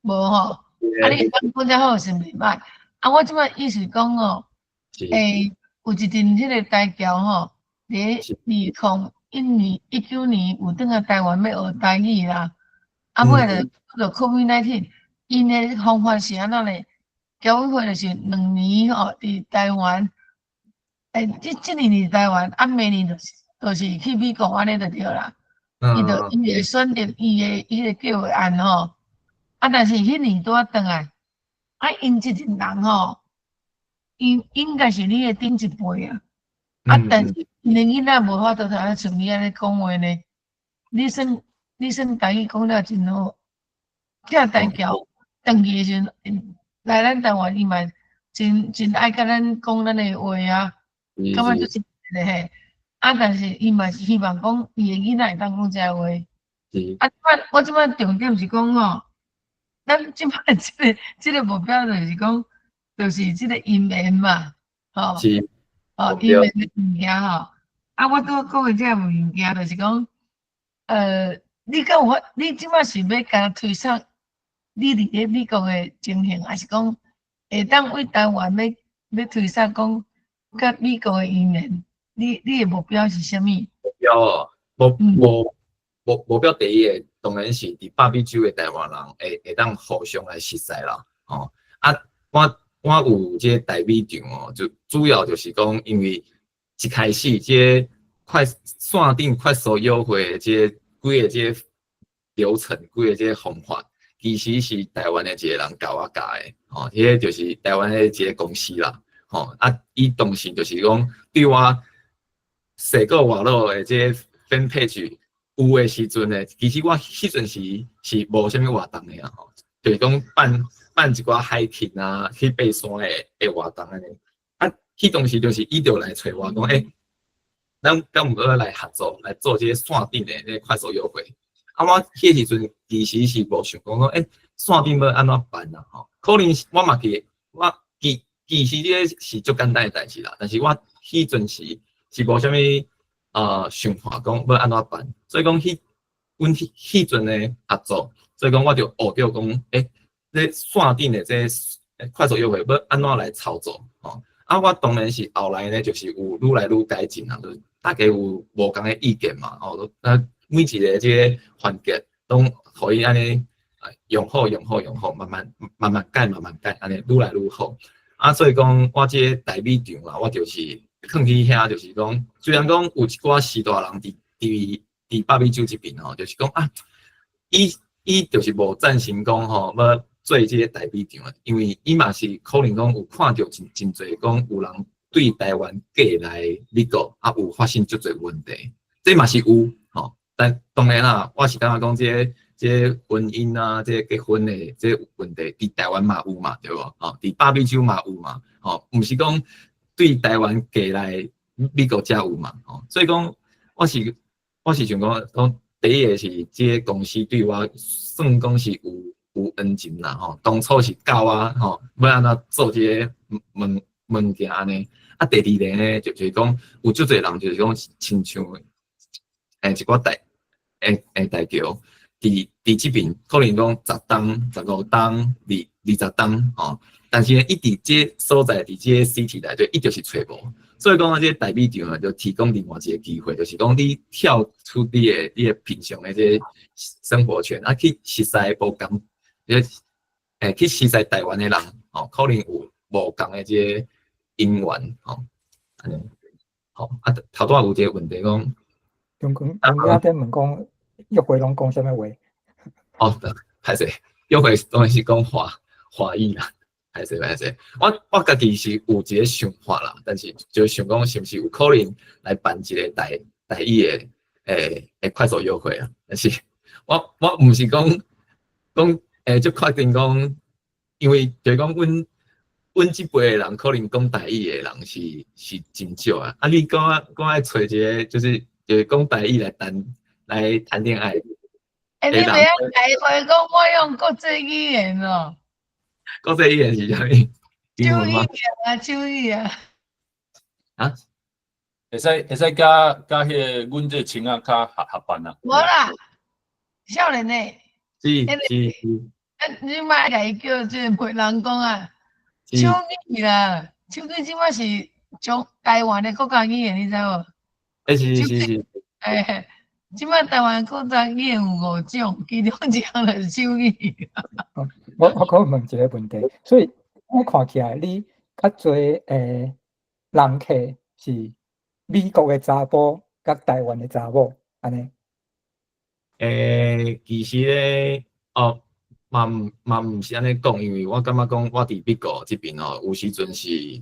無吼。啊，你講遮好是袂䆀。啊，我這擺意思講哦，欸，有一陣彼个台僑吼，佇2001年、19年有轉來台灣欲學台語啦，啊，尾就 COVID-19，𪜶的方法是按怎呢？僑委會就是2年吼，佇台灣，欸，這年佇台灣，啊，明年就是去美國按呢就對啦。伊就選擇伊的計劃案吼，啊，但是彼年拄仔轉來，啊，𪜶這陣人吼，應應該是你的頂一輩啊，啊，但是𪜶的囡仔無法度通像你按呢講話呢。你算台語講了真好，聽台僑轉去的時陣，來咱台灣，伊嘛真愛共咱講咱的話啊，感覺足親切的嘿。啊，但是伊嘛是希望講伊的囡仔會當講這話。啊，這擺我這擺重點是講吼，咱這擺這個目標就是講，就是這個姻緣嘛，吼。哦，姻緣的物件吼。啊，我拄仔講的這個物件就是講，你敢有法？你這擺是欲共推捒你佇咧美國的情形，還是講會當為台灣欲推捒講佮美國的姻緣？你的目標是啥物？目標哦，目標第一个當然是佇北美洲的台灣人會當互相來熟似啦，吼啊，我有這個台美場哦，就主要就是講，因為一開始這個快線頂快速約會的這個規個這個流程，規個這個方法，其實是台灣的一個人教我教的，吼，彼個就是台灣的一個公司啦，吼啊，伊當時就是講對我矽谷外魯的這個 fan page 有的時陣呢，其實我彼陣時是無啥物活動的啊，吼，就是講辦一寡 hiking 啊，去爬山的活動按呢。啊，彼當時就是伊就來揣我講，欸，咱敢有欲來合作來做這個線頂的這個快速約會。啊，我彼時陣其實是無想講，欸，線頂欲按怎辦啊？吼，可能我嘛記，我其實這個是足簡單的代誌啦，但是我彼陣時是無啥物想法講欲按怎辦，所以講阮彼陣的合作，所以講我就學著講，欸，這線頂的這個快速約會欲按怎來操作，吼。啊，我當然是後來呢，就是有愈來愈改進啊，就大家有無仝的意見嘛，吼，啊，每一个這個環節攏予伊按呢用好用好用好，慢慢慢慢改慢慢改，按呢愈來愈好。啊，所以講我這個台美場啦，我就是囥佇遐，就是講，雖然講有一寡序大人佇北美洲這邊吼，就是講啊，伊就是無贊成講吼，欲做這個台美場啊，因為伊嘛是可能講有看著真濟講有人對台灣過來美國啊，有發生足濟問題，這嘛是有吼。但當然啦，我是感覺講這個婚姻啊，這個結婚的這個問題，佇台灣嘛有嘛，對無？吼，佇北美洲嘛有嘛，吼，毋是講對台灣過來美國才有嘛，吼。所以講，我是想講，第一个是這個公司對我算講是有恩情啦，吼。當初是教我吼，欲按怎做這个物件按呢，啊，第二个呢，就是講有足濟人就是講親像一寡台僑佇這邊可能講10冬、15冬、20冬吼，但是呢，伊佇這個所在，佇這個 city 內底，伊就是揣無。所以講這個台語場啊，就提供另外一個機會，就是講你跳出你的平常的這個生活圈，啊，去熟似無仝，去熟似台灣的人，吼，可能有無仝的這個姻緣，吼，按呢，吼，啊，頭拄仔有一個問題講，中間中間在問講約會攏講啥物話？哦，歹勢，約會當然是講華語啦。歹勢歹勢，我家己是有一個想法啦，但是就想講是毋是有可能來辦一個台語的快速約會啊？但是我毋是講就確定講，因為就是講阮這輩的人可能講台語的人是真少啊。啊，你講愛揣一個就是講台語來談戀愛。欸，你袂曉開會講我用國際語言哦。國際語言是啥物？手語啊，手語啊。啊？會使佮彼個阮這個親仔較合辦啊？無啦，少年的。是是是。啊，你莫共伊叫這個陪人講啊，手語啦，手語這擺是將台灣的國家語言，你知無？欸，是是是。欸，這擺台灣國家語言有五種，其中一項就是手語。我閣問一個問題，所以我看起來你較濟人客是美國的查埔佮台灣的查某，按呢？欸，其實咧，哦，嘛毋是按呢講，因為我感覺講我佇美國這邊哦，有時陣是，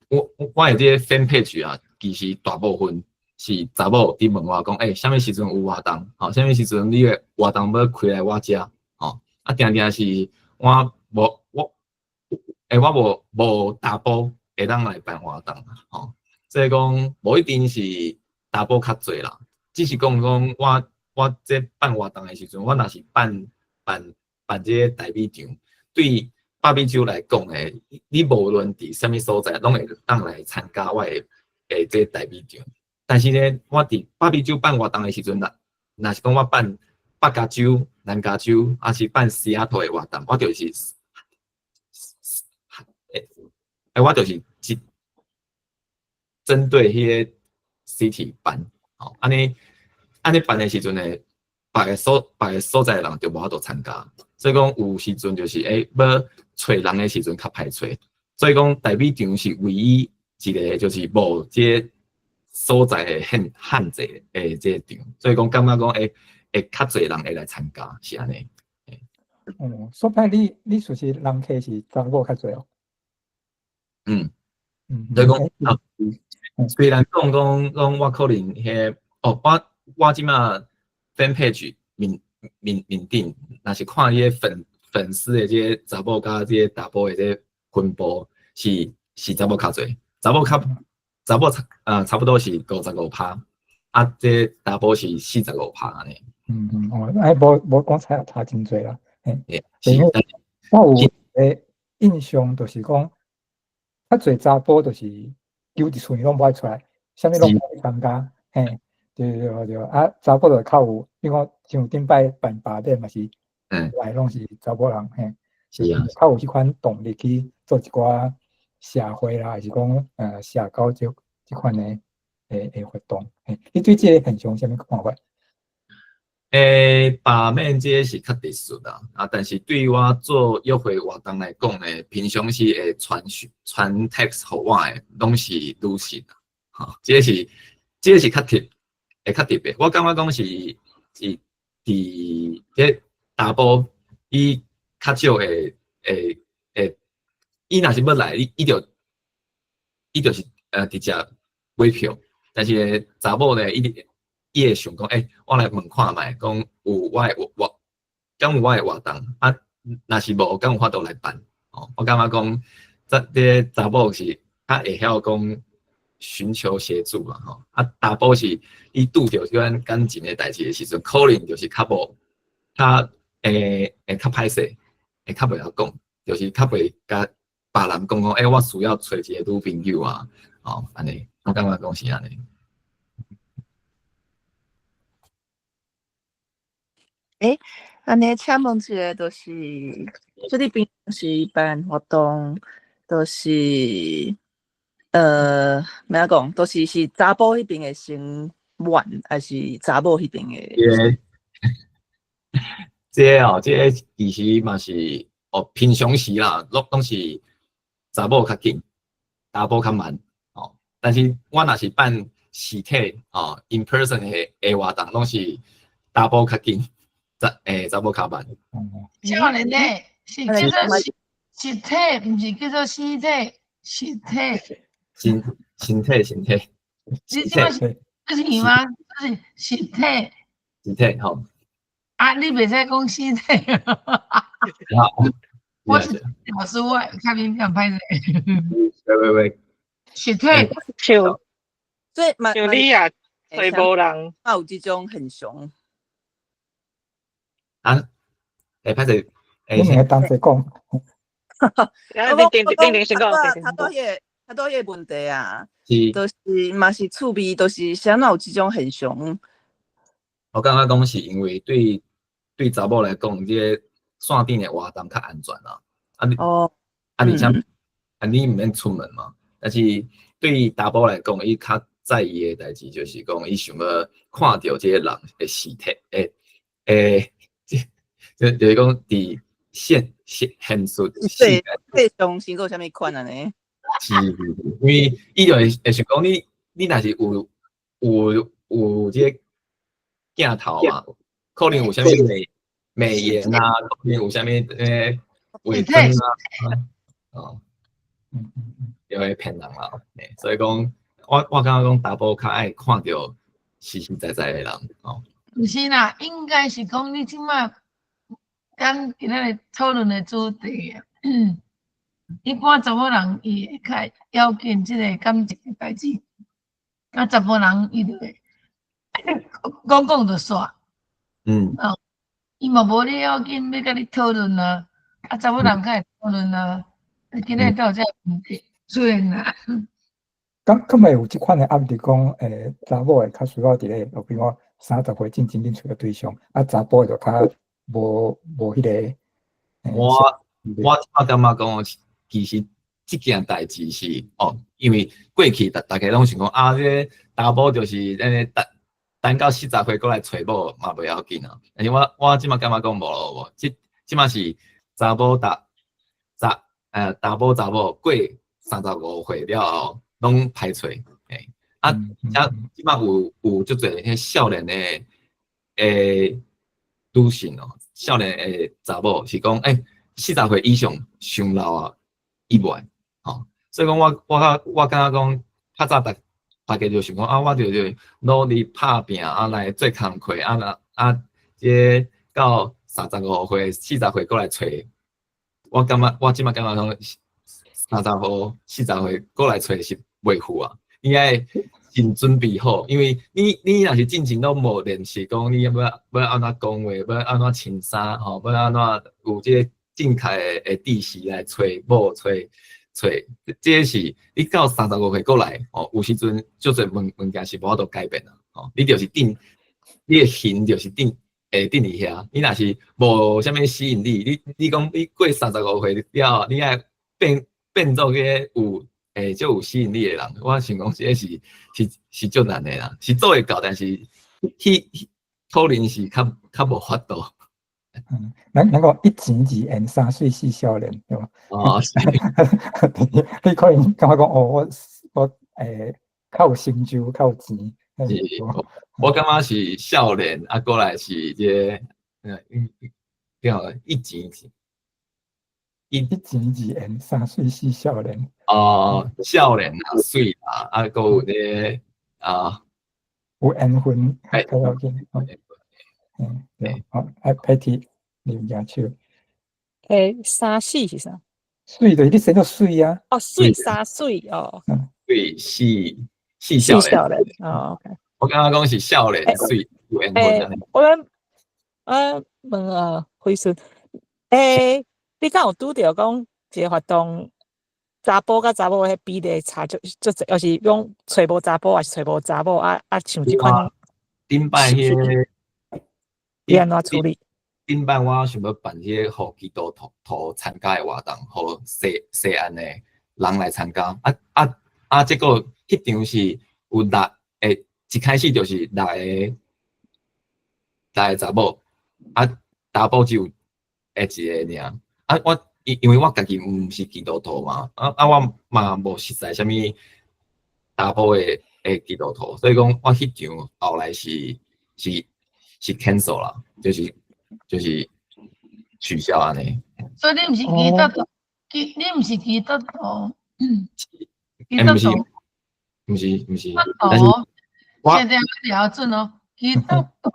我的這個 fan page 啊，其實大部分是查某佇問我講，欸，啥物時陣有活動？吼，啥物時陣你的活動欲開來我遮？吼，啊，定定是我無我，欸，我無查埔會當來辦活動，吼，所以講無一定是查埔較濟啦，只是講我這辦活動的時陣，我若是辦這個台語場，對北美洲來講咧，你無論佇啥物所在，攏會當來參加我的這個台語場。但是呢，我佇北美洲辦活動的時陣，若是講我辦北加州、南加州，抑是辦西雅圖的活動，我就是，我就是針對彼個 city 辦，吼，按呢辦的時陣呢，別個所在的人就無法度參加，所以講有時陣就是欲揣人的時陣較歹揣，所以講台語場是唯一一個就是無這個所在的限制的這個場，所以講感覺講會較濟人會來參加，是按呢。哦，說歹你屬實人客是查某較濟哦。嗯，所以講啊，雖然講我可能彼個哦，我這馬 fan page 面頂，若是看伊個粉絲的這個查某佮這個查埔的這個分布是查某較濟，查某差不多是55%，啊，這查埔是45%按呢。嗯嗯哦，哎，無講差真濟啦，嘿，是，我有個印象就是講，較濟查埔就是丟佇厝裡攏無愛出來，啥物攏無愛參加，嘿，對對對，啊，查埔就較有，比如講像頂擺辦罷免嘛是，來攏是查某人，嘿，是啊，較有彼款動力去做一寡社會啦，還是講社交這款的活動，嘿，你對這個現象有啥物看法？欸，罷免這個是較特殊啦，啊，但是對我做約會活動來講呢，平常時會傳 text 予我的，攏是女性，吼，這個是較特別。我感覺講是佇這查埔，伊較少會，伊若是欲來，伊就是直接買票，但是查某呢，伊會想講，欸，我來問看覓，講有我的活，敢有我的活動啊？若是無，敢有法度來辦？哦，我感覺講，這查某是較會曉講尋求協助啦，吼。啊，查埔是伊拄著這款感情的代誌的時陣，可能就是較無，較會較歹勢，會較袂曉講，就是較袂共別人講講，欸，我需要揣一個女朋友啊，哦，按呢，我感覺講是按呢。欸，按呢，請問一下，就是，這你平常時辦活動，就是，欲按怎講，就是是查埔彼邊的先滿，還是查某彼邊的？這個哦，這個其實嘛是哦，平常時啦，攏是查某較緊，查埔較慢哦。但是我若是辦實體哦，in person 的活動，攏是查埔較緊，查某較慢。少年的，是叫做實體，毋是叫做屍體，實體。身體身體。你這是這是嗎？這是實體。實體吼。啊，你袂使講屍體。我是老師，我較敏感歹勢。喂喂喂。實體。像，所以嘛，像你啊，揣無人，嘛有這種現象。啊？欸，歹勢，你兩個同齊講。啊，你定定定先講。較多彼個問題啊，是，就是嘛是趣味，就是啥物有這種現象。我感覺講是因為對查某來講，這個線頂的活動較安全啦。啊你，啊而且啊你毋免出門嘛。但是對查埔來講，伊較在意的代誌就是講，伊想欲看著這個人的實體，欸，就是講佇現實世界。對上先做啥物款按呢？是，因為伊就會想講你若是有這個鏡頭嘛，可能有啥物美顏啊，可能有啥物偽妝啊，哦，就會騙人啦。所以講，我感覺講查埔較愛看著實實在在的人哦。毋是啦，應該是講你這擺咱今仔日討論的主題啊。一般查某人伊會較要緊這個感情的代誌，啊，查埔人伊就會講講就煞。哦，伊嘛無咧要緊欲佮你討論啊，啊，查某人較會討論啊，今仔日才有這個問題出現啊。敢會有這款的壓力講，查某會較需要佇咧，比如講30歲進前𪜶揣個對象，啊，查埔的就較無彼個。我感覺講，其實這件代誌是哦，因為過去大家攏想講啊，這個查某就是按呢等等到40歲閣來揣某嘛袂要緊啊。但是我這擺感覺講無咯無，這擺是查某達查查某查某過35歲了後，攏歹揣，欸，啊，遮這擺有足濟彼少年的女性哦，少年的查某是講，欸，40歲以上傷老啊，伊袂愛，吼，所以講我感覺講，較早大家就想講啊，我就努力拍拚啊來做工課啊，若啊，這個到35歲、40歲閣來揣，我感覺我這擺感覺講，35、40歲閣來揣是袂赴啊，你愛先準備好，因為你若是進前攏無練習，講你欲按怎講話，欲按怎穿衫，吼，欲按怎有這個正確的知識來揣某揣揣，這個是你到35歲閣來，吼，有時陣足濟物件是無法度改變啊，吼，你就是定，你的形就是定，會定佇遐，你若是無啥物吸引力，你講你過三十五歲了後，你愛變做個有足有吸引力的人，我想講這個是足難的啦，是做會到，但是彼可能是較無法度。嗯，咱講一錢二緣三媠四少年，對吧？哦，是。你可能感覺講哦，我較有成就，較有錢。是，我感覺是少年，啊，過來是這個，叫一錢是一錢二緣三媠四少年。哦，少年啊，媠啊，啊，閣有這個啊，有緣分，較要緊。嗯，對，好，啊，Patty，你有舉手。欸，三四是啥？媠就是你生做媠啊。哦，媠三媠哦。媠四少年。哦，OK。我感覺講是少年媠有緣分。欸，我問啊，輝順，欸，你敢有拄著講一個活動，查埔佮查某彼比例差足足濟，抑是講揣無查埔，抑是揣無查某啊啊，像這款。頂擺彼個，你按怎處理？頂擺我想欲辦彼個予基督徒參加的活動，予西岸的人來參加。啊啊啊！結果彼場是有六個，一開始就是六個查某，啊查埔只有一個爾。啊，我因為我家己毋是基督徒嘛，啊啊我嘛無熟似啥物查埔的基督徒，所以講我彼場後來是 cancel 啦，就是取消按呢。所以你毋是基督徒，你毋是基督徒，基督徒，毋是毋是，基督徒，現在標準哦，基督徒。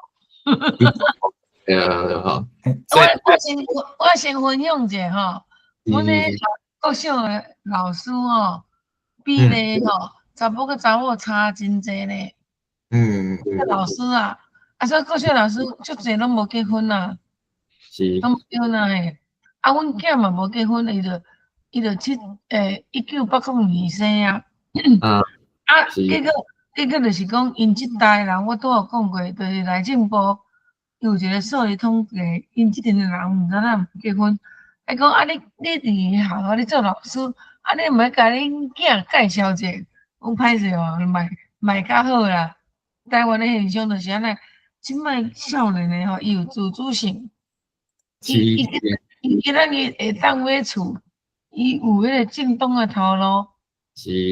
對對好。我先分享一下吼，阮咧國小的老師吼，比例吼，查埔佮查某差真濟咧。老師啊，啊，所以國小老師足濟攏無結婚啊。攏無結婚啊嘿。啊，阮囝嘛無結婚，伊就1980年生啊。啊，結果就是講，𪜶這代人，我拄有講過，就是內政部有一個數字統計，𪜶這陣的人毋知影毋結婚。伊講啊，你佇學校你做老師，啊，你毋愛共恁囝介紹者，講歹勢哦，賣賣較好啦。台灣的現象就是按呢，這擺少年的吼，伊有自主性，伊今仔日會當買厝，伊有彼個正當的頭路，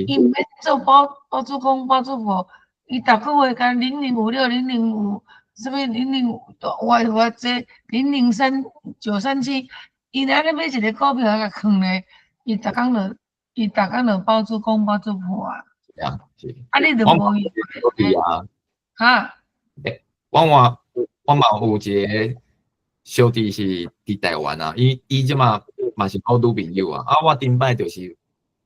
伊毋免做包租公包租婆，伊逐個月共0056、005，啥物005，偌偌濟003、937，伊若按呢買一個股票共囥咧，伊逐工就包租公包租婆啊。是啊，是。啊，你就無用。啊。哈？我嘛有一個小弟是佇台灣啊，伊這馬嘛是我女朋友啊。啊，我頂擺就是，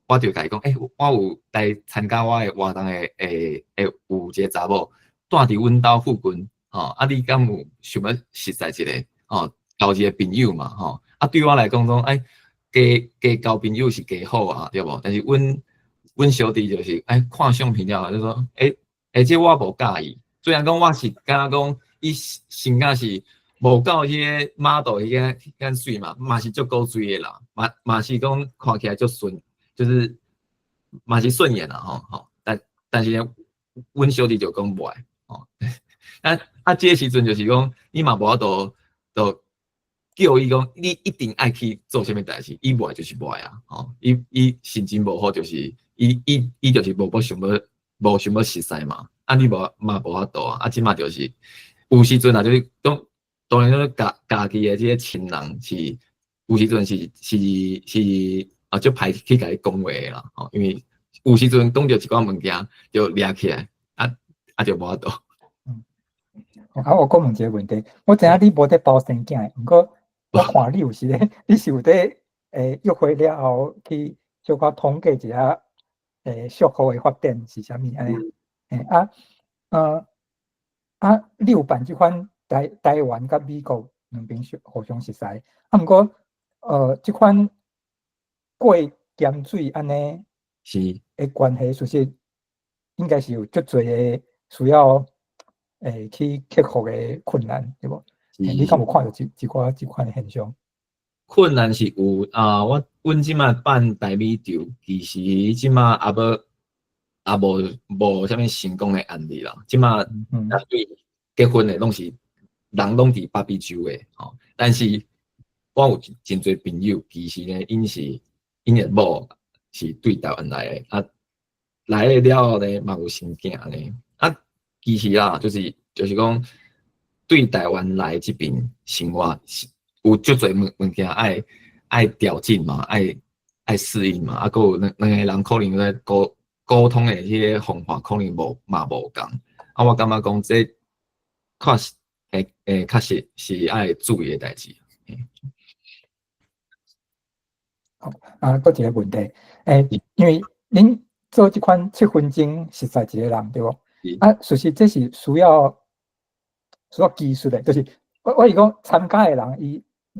我就共伊講，欸，我有來參加我的活動的有一個查某，住佇阮兜附近，吼，啊，你敢有想欲熟似一下，吼，交一個朋友嘛，吼。啊，對我來講講，欸，加加交朋友是加好啊，對無？但是阮小弟就是，欸，看相片了後就說，欸，欸，這我無佮意。雖然講我是敢若講，伊身價是無夠彼個 model 彼個彼個媠嘛，嘛是足古錐的啦，嘛是講看起來足順，就是嘛是順眼啦，吼吼。但是呢，阮小弟就講無愛，吼。啊啊，這個時陣就是講，你嘛無法度就叫伊講，你一定愛去做啥物代誌，伊無愛就是無愛啊，吼。伊心情無好，就是伊就是無想欲熟似嘛。啊，你無嘛無法度啊！啊，這馬就是有時陣啊，就是講當然講家己的這個親人是有時陣是啊，足歹去共伊講話的啦，吼，因為有時陣講著一寡物件就掠起來，啊啊就無法度。啊，我閣問一個問題，我知影你無佇包生囝的，毋過我看你有時咧，你是有佇約會了後去小可統計一下屬乎的發展是啥物按呢？欸啊，啊，你有辦這款台灣佮美國兩邊互相熟似，啊，毋過這款過鹹水按呢的關係，其實應該是有足濟的需要去克服的困難，對無？你敢有看著這寡這款的現象？困難是有啊，阮這馬辦台美場，其實這馬猶無啥物成功的案例啦。這馬對結婚的攏是人攏佇北美洲的吼，但是我有真濟朋友，其實呢，𪜶的某是對台灣來的，啊，來了後呢，嘛有生囝呢。啊，其實啊，就是講對台灣來這邊生活是有足濟物件愛調整嘛，愛適應嘛，啊，閣有兩個人可能咧溝通的彼個方法可能無嘛無仝，啊，我感覺講這確實會確實是愛注意的代誌。好，啊，閣一個問題，欸，因為恁做這款7分鐘熟似一個人對無？啊，事實這是需要技術的，就是我是講參加的人，伊欲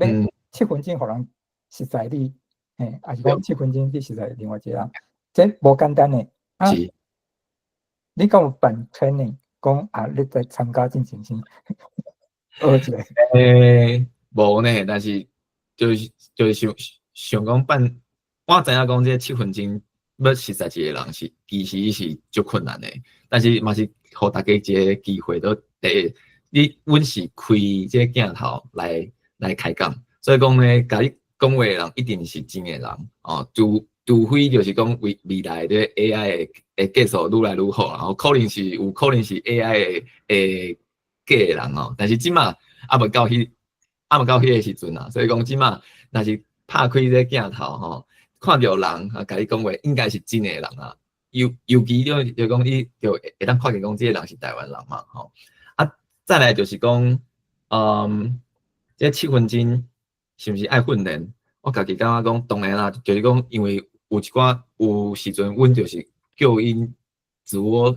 7分鐘予人熟似你，嘿，抑是講7分鐘去熟似另外一個人，這無簡單的。啊，你敢有辦 training，講啊，你在參加進前先學一下？無呢，但是就是想想講辦，我知影講這七分鐘欲熟似一個人是其實是足困難的，但是嘛是予大家一個機會，都第一，你阮是開這個鏡頭來開講，所以講呢，共你講話的人一定是真的人哦，除非就是講未來的 AI 的技術愈來愈好，然後可能是有可能是 AI 的假的人哦，但是這馬猶未到彼個時陣啊，所以講這馬若是拍開這個鏡頭吼，看著人啊，共你講話應該是真的人啊，尤其就講你就會當看見講這個人是台灣人嘛吼，啊，再來就是講，這七分鐘是毋是愛訓練？我家己感覺講，當然啦，就是講，因為有一寡有時陣，阮就是叫𪜶自我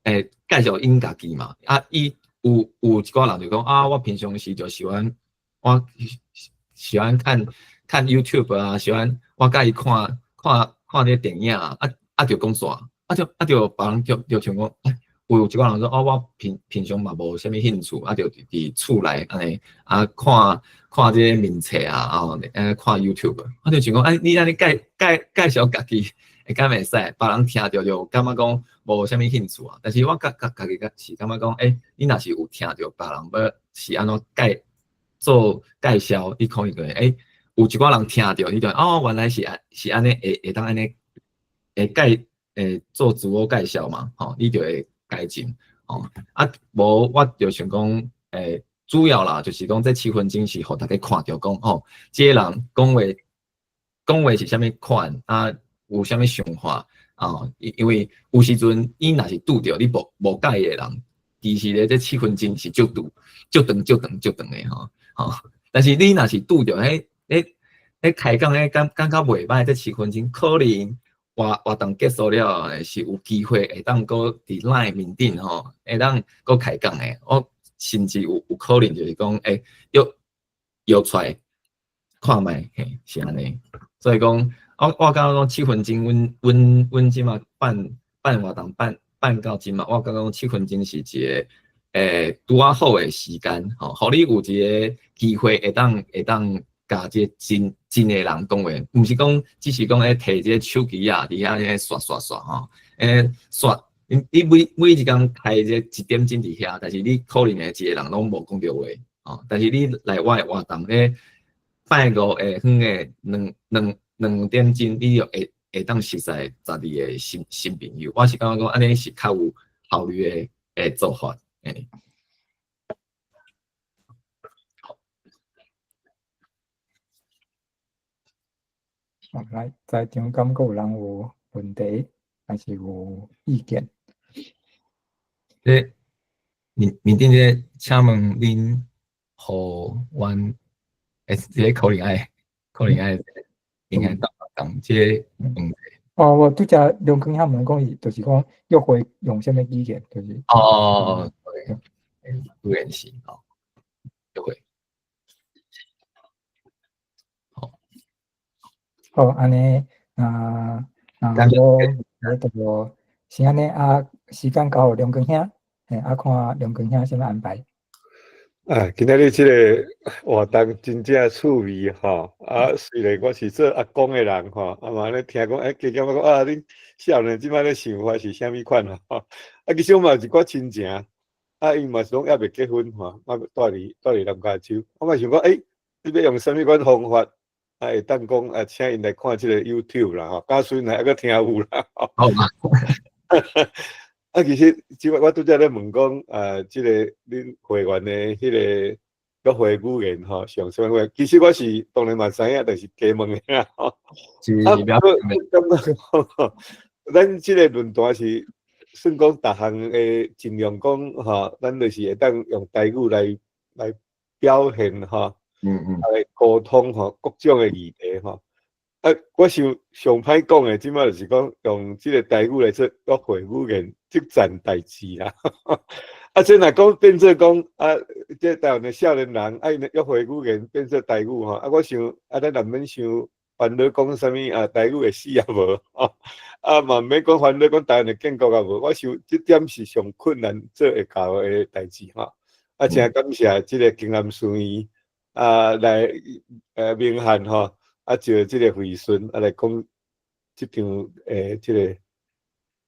介紹𪜶家己嘛。啊，伊有一寡人就講啊，我平常時就喜歡，我喜歡看看 YouTube 啊，喜歡我佮意看看看這個電影啊，啊就講煞，啊就別人就像講，有一寡人說哦，我平常嘛無啥物興趣，啊就佇厝內按呢啊看看這個面冊啊，哦，看 YouTube，我就想講，哎，你按呢介紹家己，會敢袂使？別人聽著就感覺講無啥物興趣啊。但是我家己是感覺講，欸，你若是有聽著別人欲是按怎做介紹，你可能就會，欸，有一寡人聽著，你就哦，原來是按呢，會當按呢，會介會做自我介紹嘛，吼，你就會改進，哦，啊，無我就想講，主要啦，就是講這七分鐘是予大家看著講，吼，這個人講話是啥物款，啊，有啥物想法，啊，因為有時陣伊若是拄著你無佮意的人，其實咧這七分鐘是足長、足長、足長、足長的吼，吼。但是你若是拄著彼開講彼感覺袂䆀，這七分鐘可能活動結束了後，是有機會會當閣佇 LINE 面頂吼，會當閣開講的。我甚至有可能就是講，欸，約出來看覓，嘿，是按呢。所以講，我感覺講七分鐘，阮這馬辦活動辦到這馬，我感覺講七分鐘是一個拄仔好的時間，吼，予你有一個機會會當共這個真的人講話，毋是講只是講咧提這個手機啊，佇遐咧刷刷刷吼，刷，你每一工開這1點鐘佇遐，但是你可能會一個人攏無講著話，吼，但是你來我的活動咧，拜五下昏的2點鐘，你就會當熟似12個新朋友。我是感覺講按呢是較有效率的做法，欸。好，來，在場敢閣有人有問題，還是有意見？這面頂這個，請問恁予阮，這個可能愛應該答講這個問題。哦，我拄才梁光兄問講伊，就是講約會用啥物語言，就是。哦，對，語言是哦，約會。好，好，按呢，啊，我就是按呢啊，時間交予梁光兄，嘿，啊，看梁光兄啥物安排。啊，今仔日這個活動真正趣味吼！啊，雖然我是做阿公的人吼，啊嘛咧聽講，欸，加減講啊，恁少年這擺咧想法是啥物款吼？啊，其實我嘛有一寡親情，啊，𪜶嘛是攏猶未結婚吼，啊，住佇南加州，我嘛想講，欸，你欲用啥物款方法，啊，會當講啊，請𪜶來看這個 YouTube 啦吼，假使若猶閣聽有啦吼。好。啊，其實這擺我拄才咧問講，啊，這個恁會員的彼個約會語言吼，上啥物話？其實我是當然嘛知影，但是加問的啦吼。啊，我感覺講，咱這個論壇是算講逐項的盡量講吼，咱就是會當用台語來表現吼，來溝通吼，各種的議題吼。啊，我想上歹講的，這擺就是講用這個台語來做約會語言，這件代誌啦。啊，這若講變做講啊，這台灣的少年人啊，𪜶的約會語言變做台語吼，啊，我想啊，咱也免傷煩惱講啥物啊，台語會死也無，吼，啊嘛毋免講煩惱講台灣會建國也無，我想這點是上困難做會到的代誌吼。啊，誠感謝這个京南書院啊來明翰吼，啊招這个惠順啊來講這場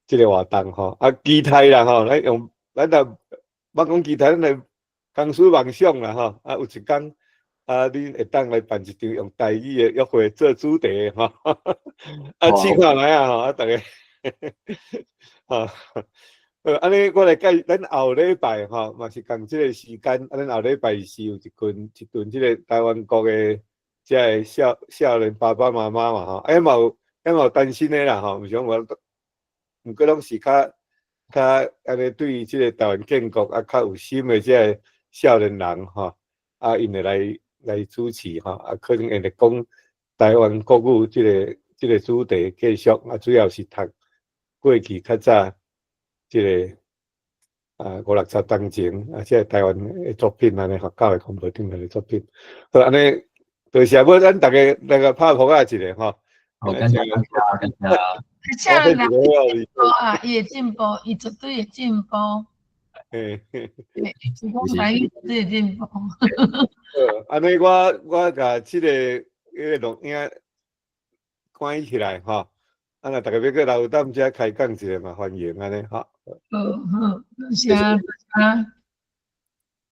這个活動吼，啊期待啦吼，咱用咱若莫講期待，咱來公司夢想啦吼，啊有一工啊恁會當來辦一場用台語的約會做主題吼，啊試看覓啊吼，啊逐家，吼，按呢我來介，咱後禮拜吼嘛是仝這个時間，啊咱後禮拜是有一群一陣這个台灣國的這个少年爸爸媽媽嘛吼，啊嘛有嘛有單身的啦吼，毋是講無，毋過攏是較較按呢對這个台灣建國啊較有心的這个少年人吼，啊𪜶會來主持吼，啊可能會來講台灣國語這个主題繼續，啊主要是讀過去較早這个啊五六十當前啊，這个台灣的作品按呢學校的公布頂面的作品，好按呢多謝無咱逐家來個拍噗仔一下吼。好，感謝感謝感謝。少年人進步啊，伊會進步，伊絕對會進步。嘿，是講台語絕對會進步。好，按呢我共這个彼个錄影關起來吼，啊若逐家欲閣留踮遮開講一下嘛，歡迎按呢吼。好好，多謝多謝。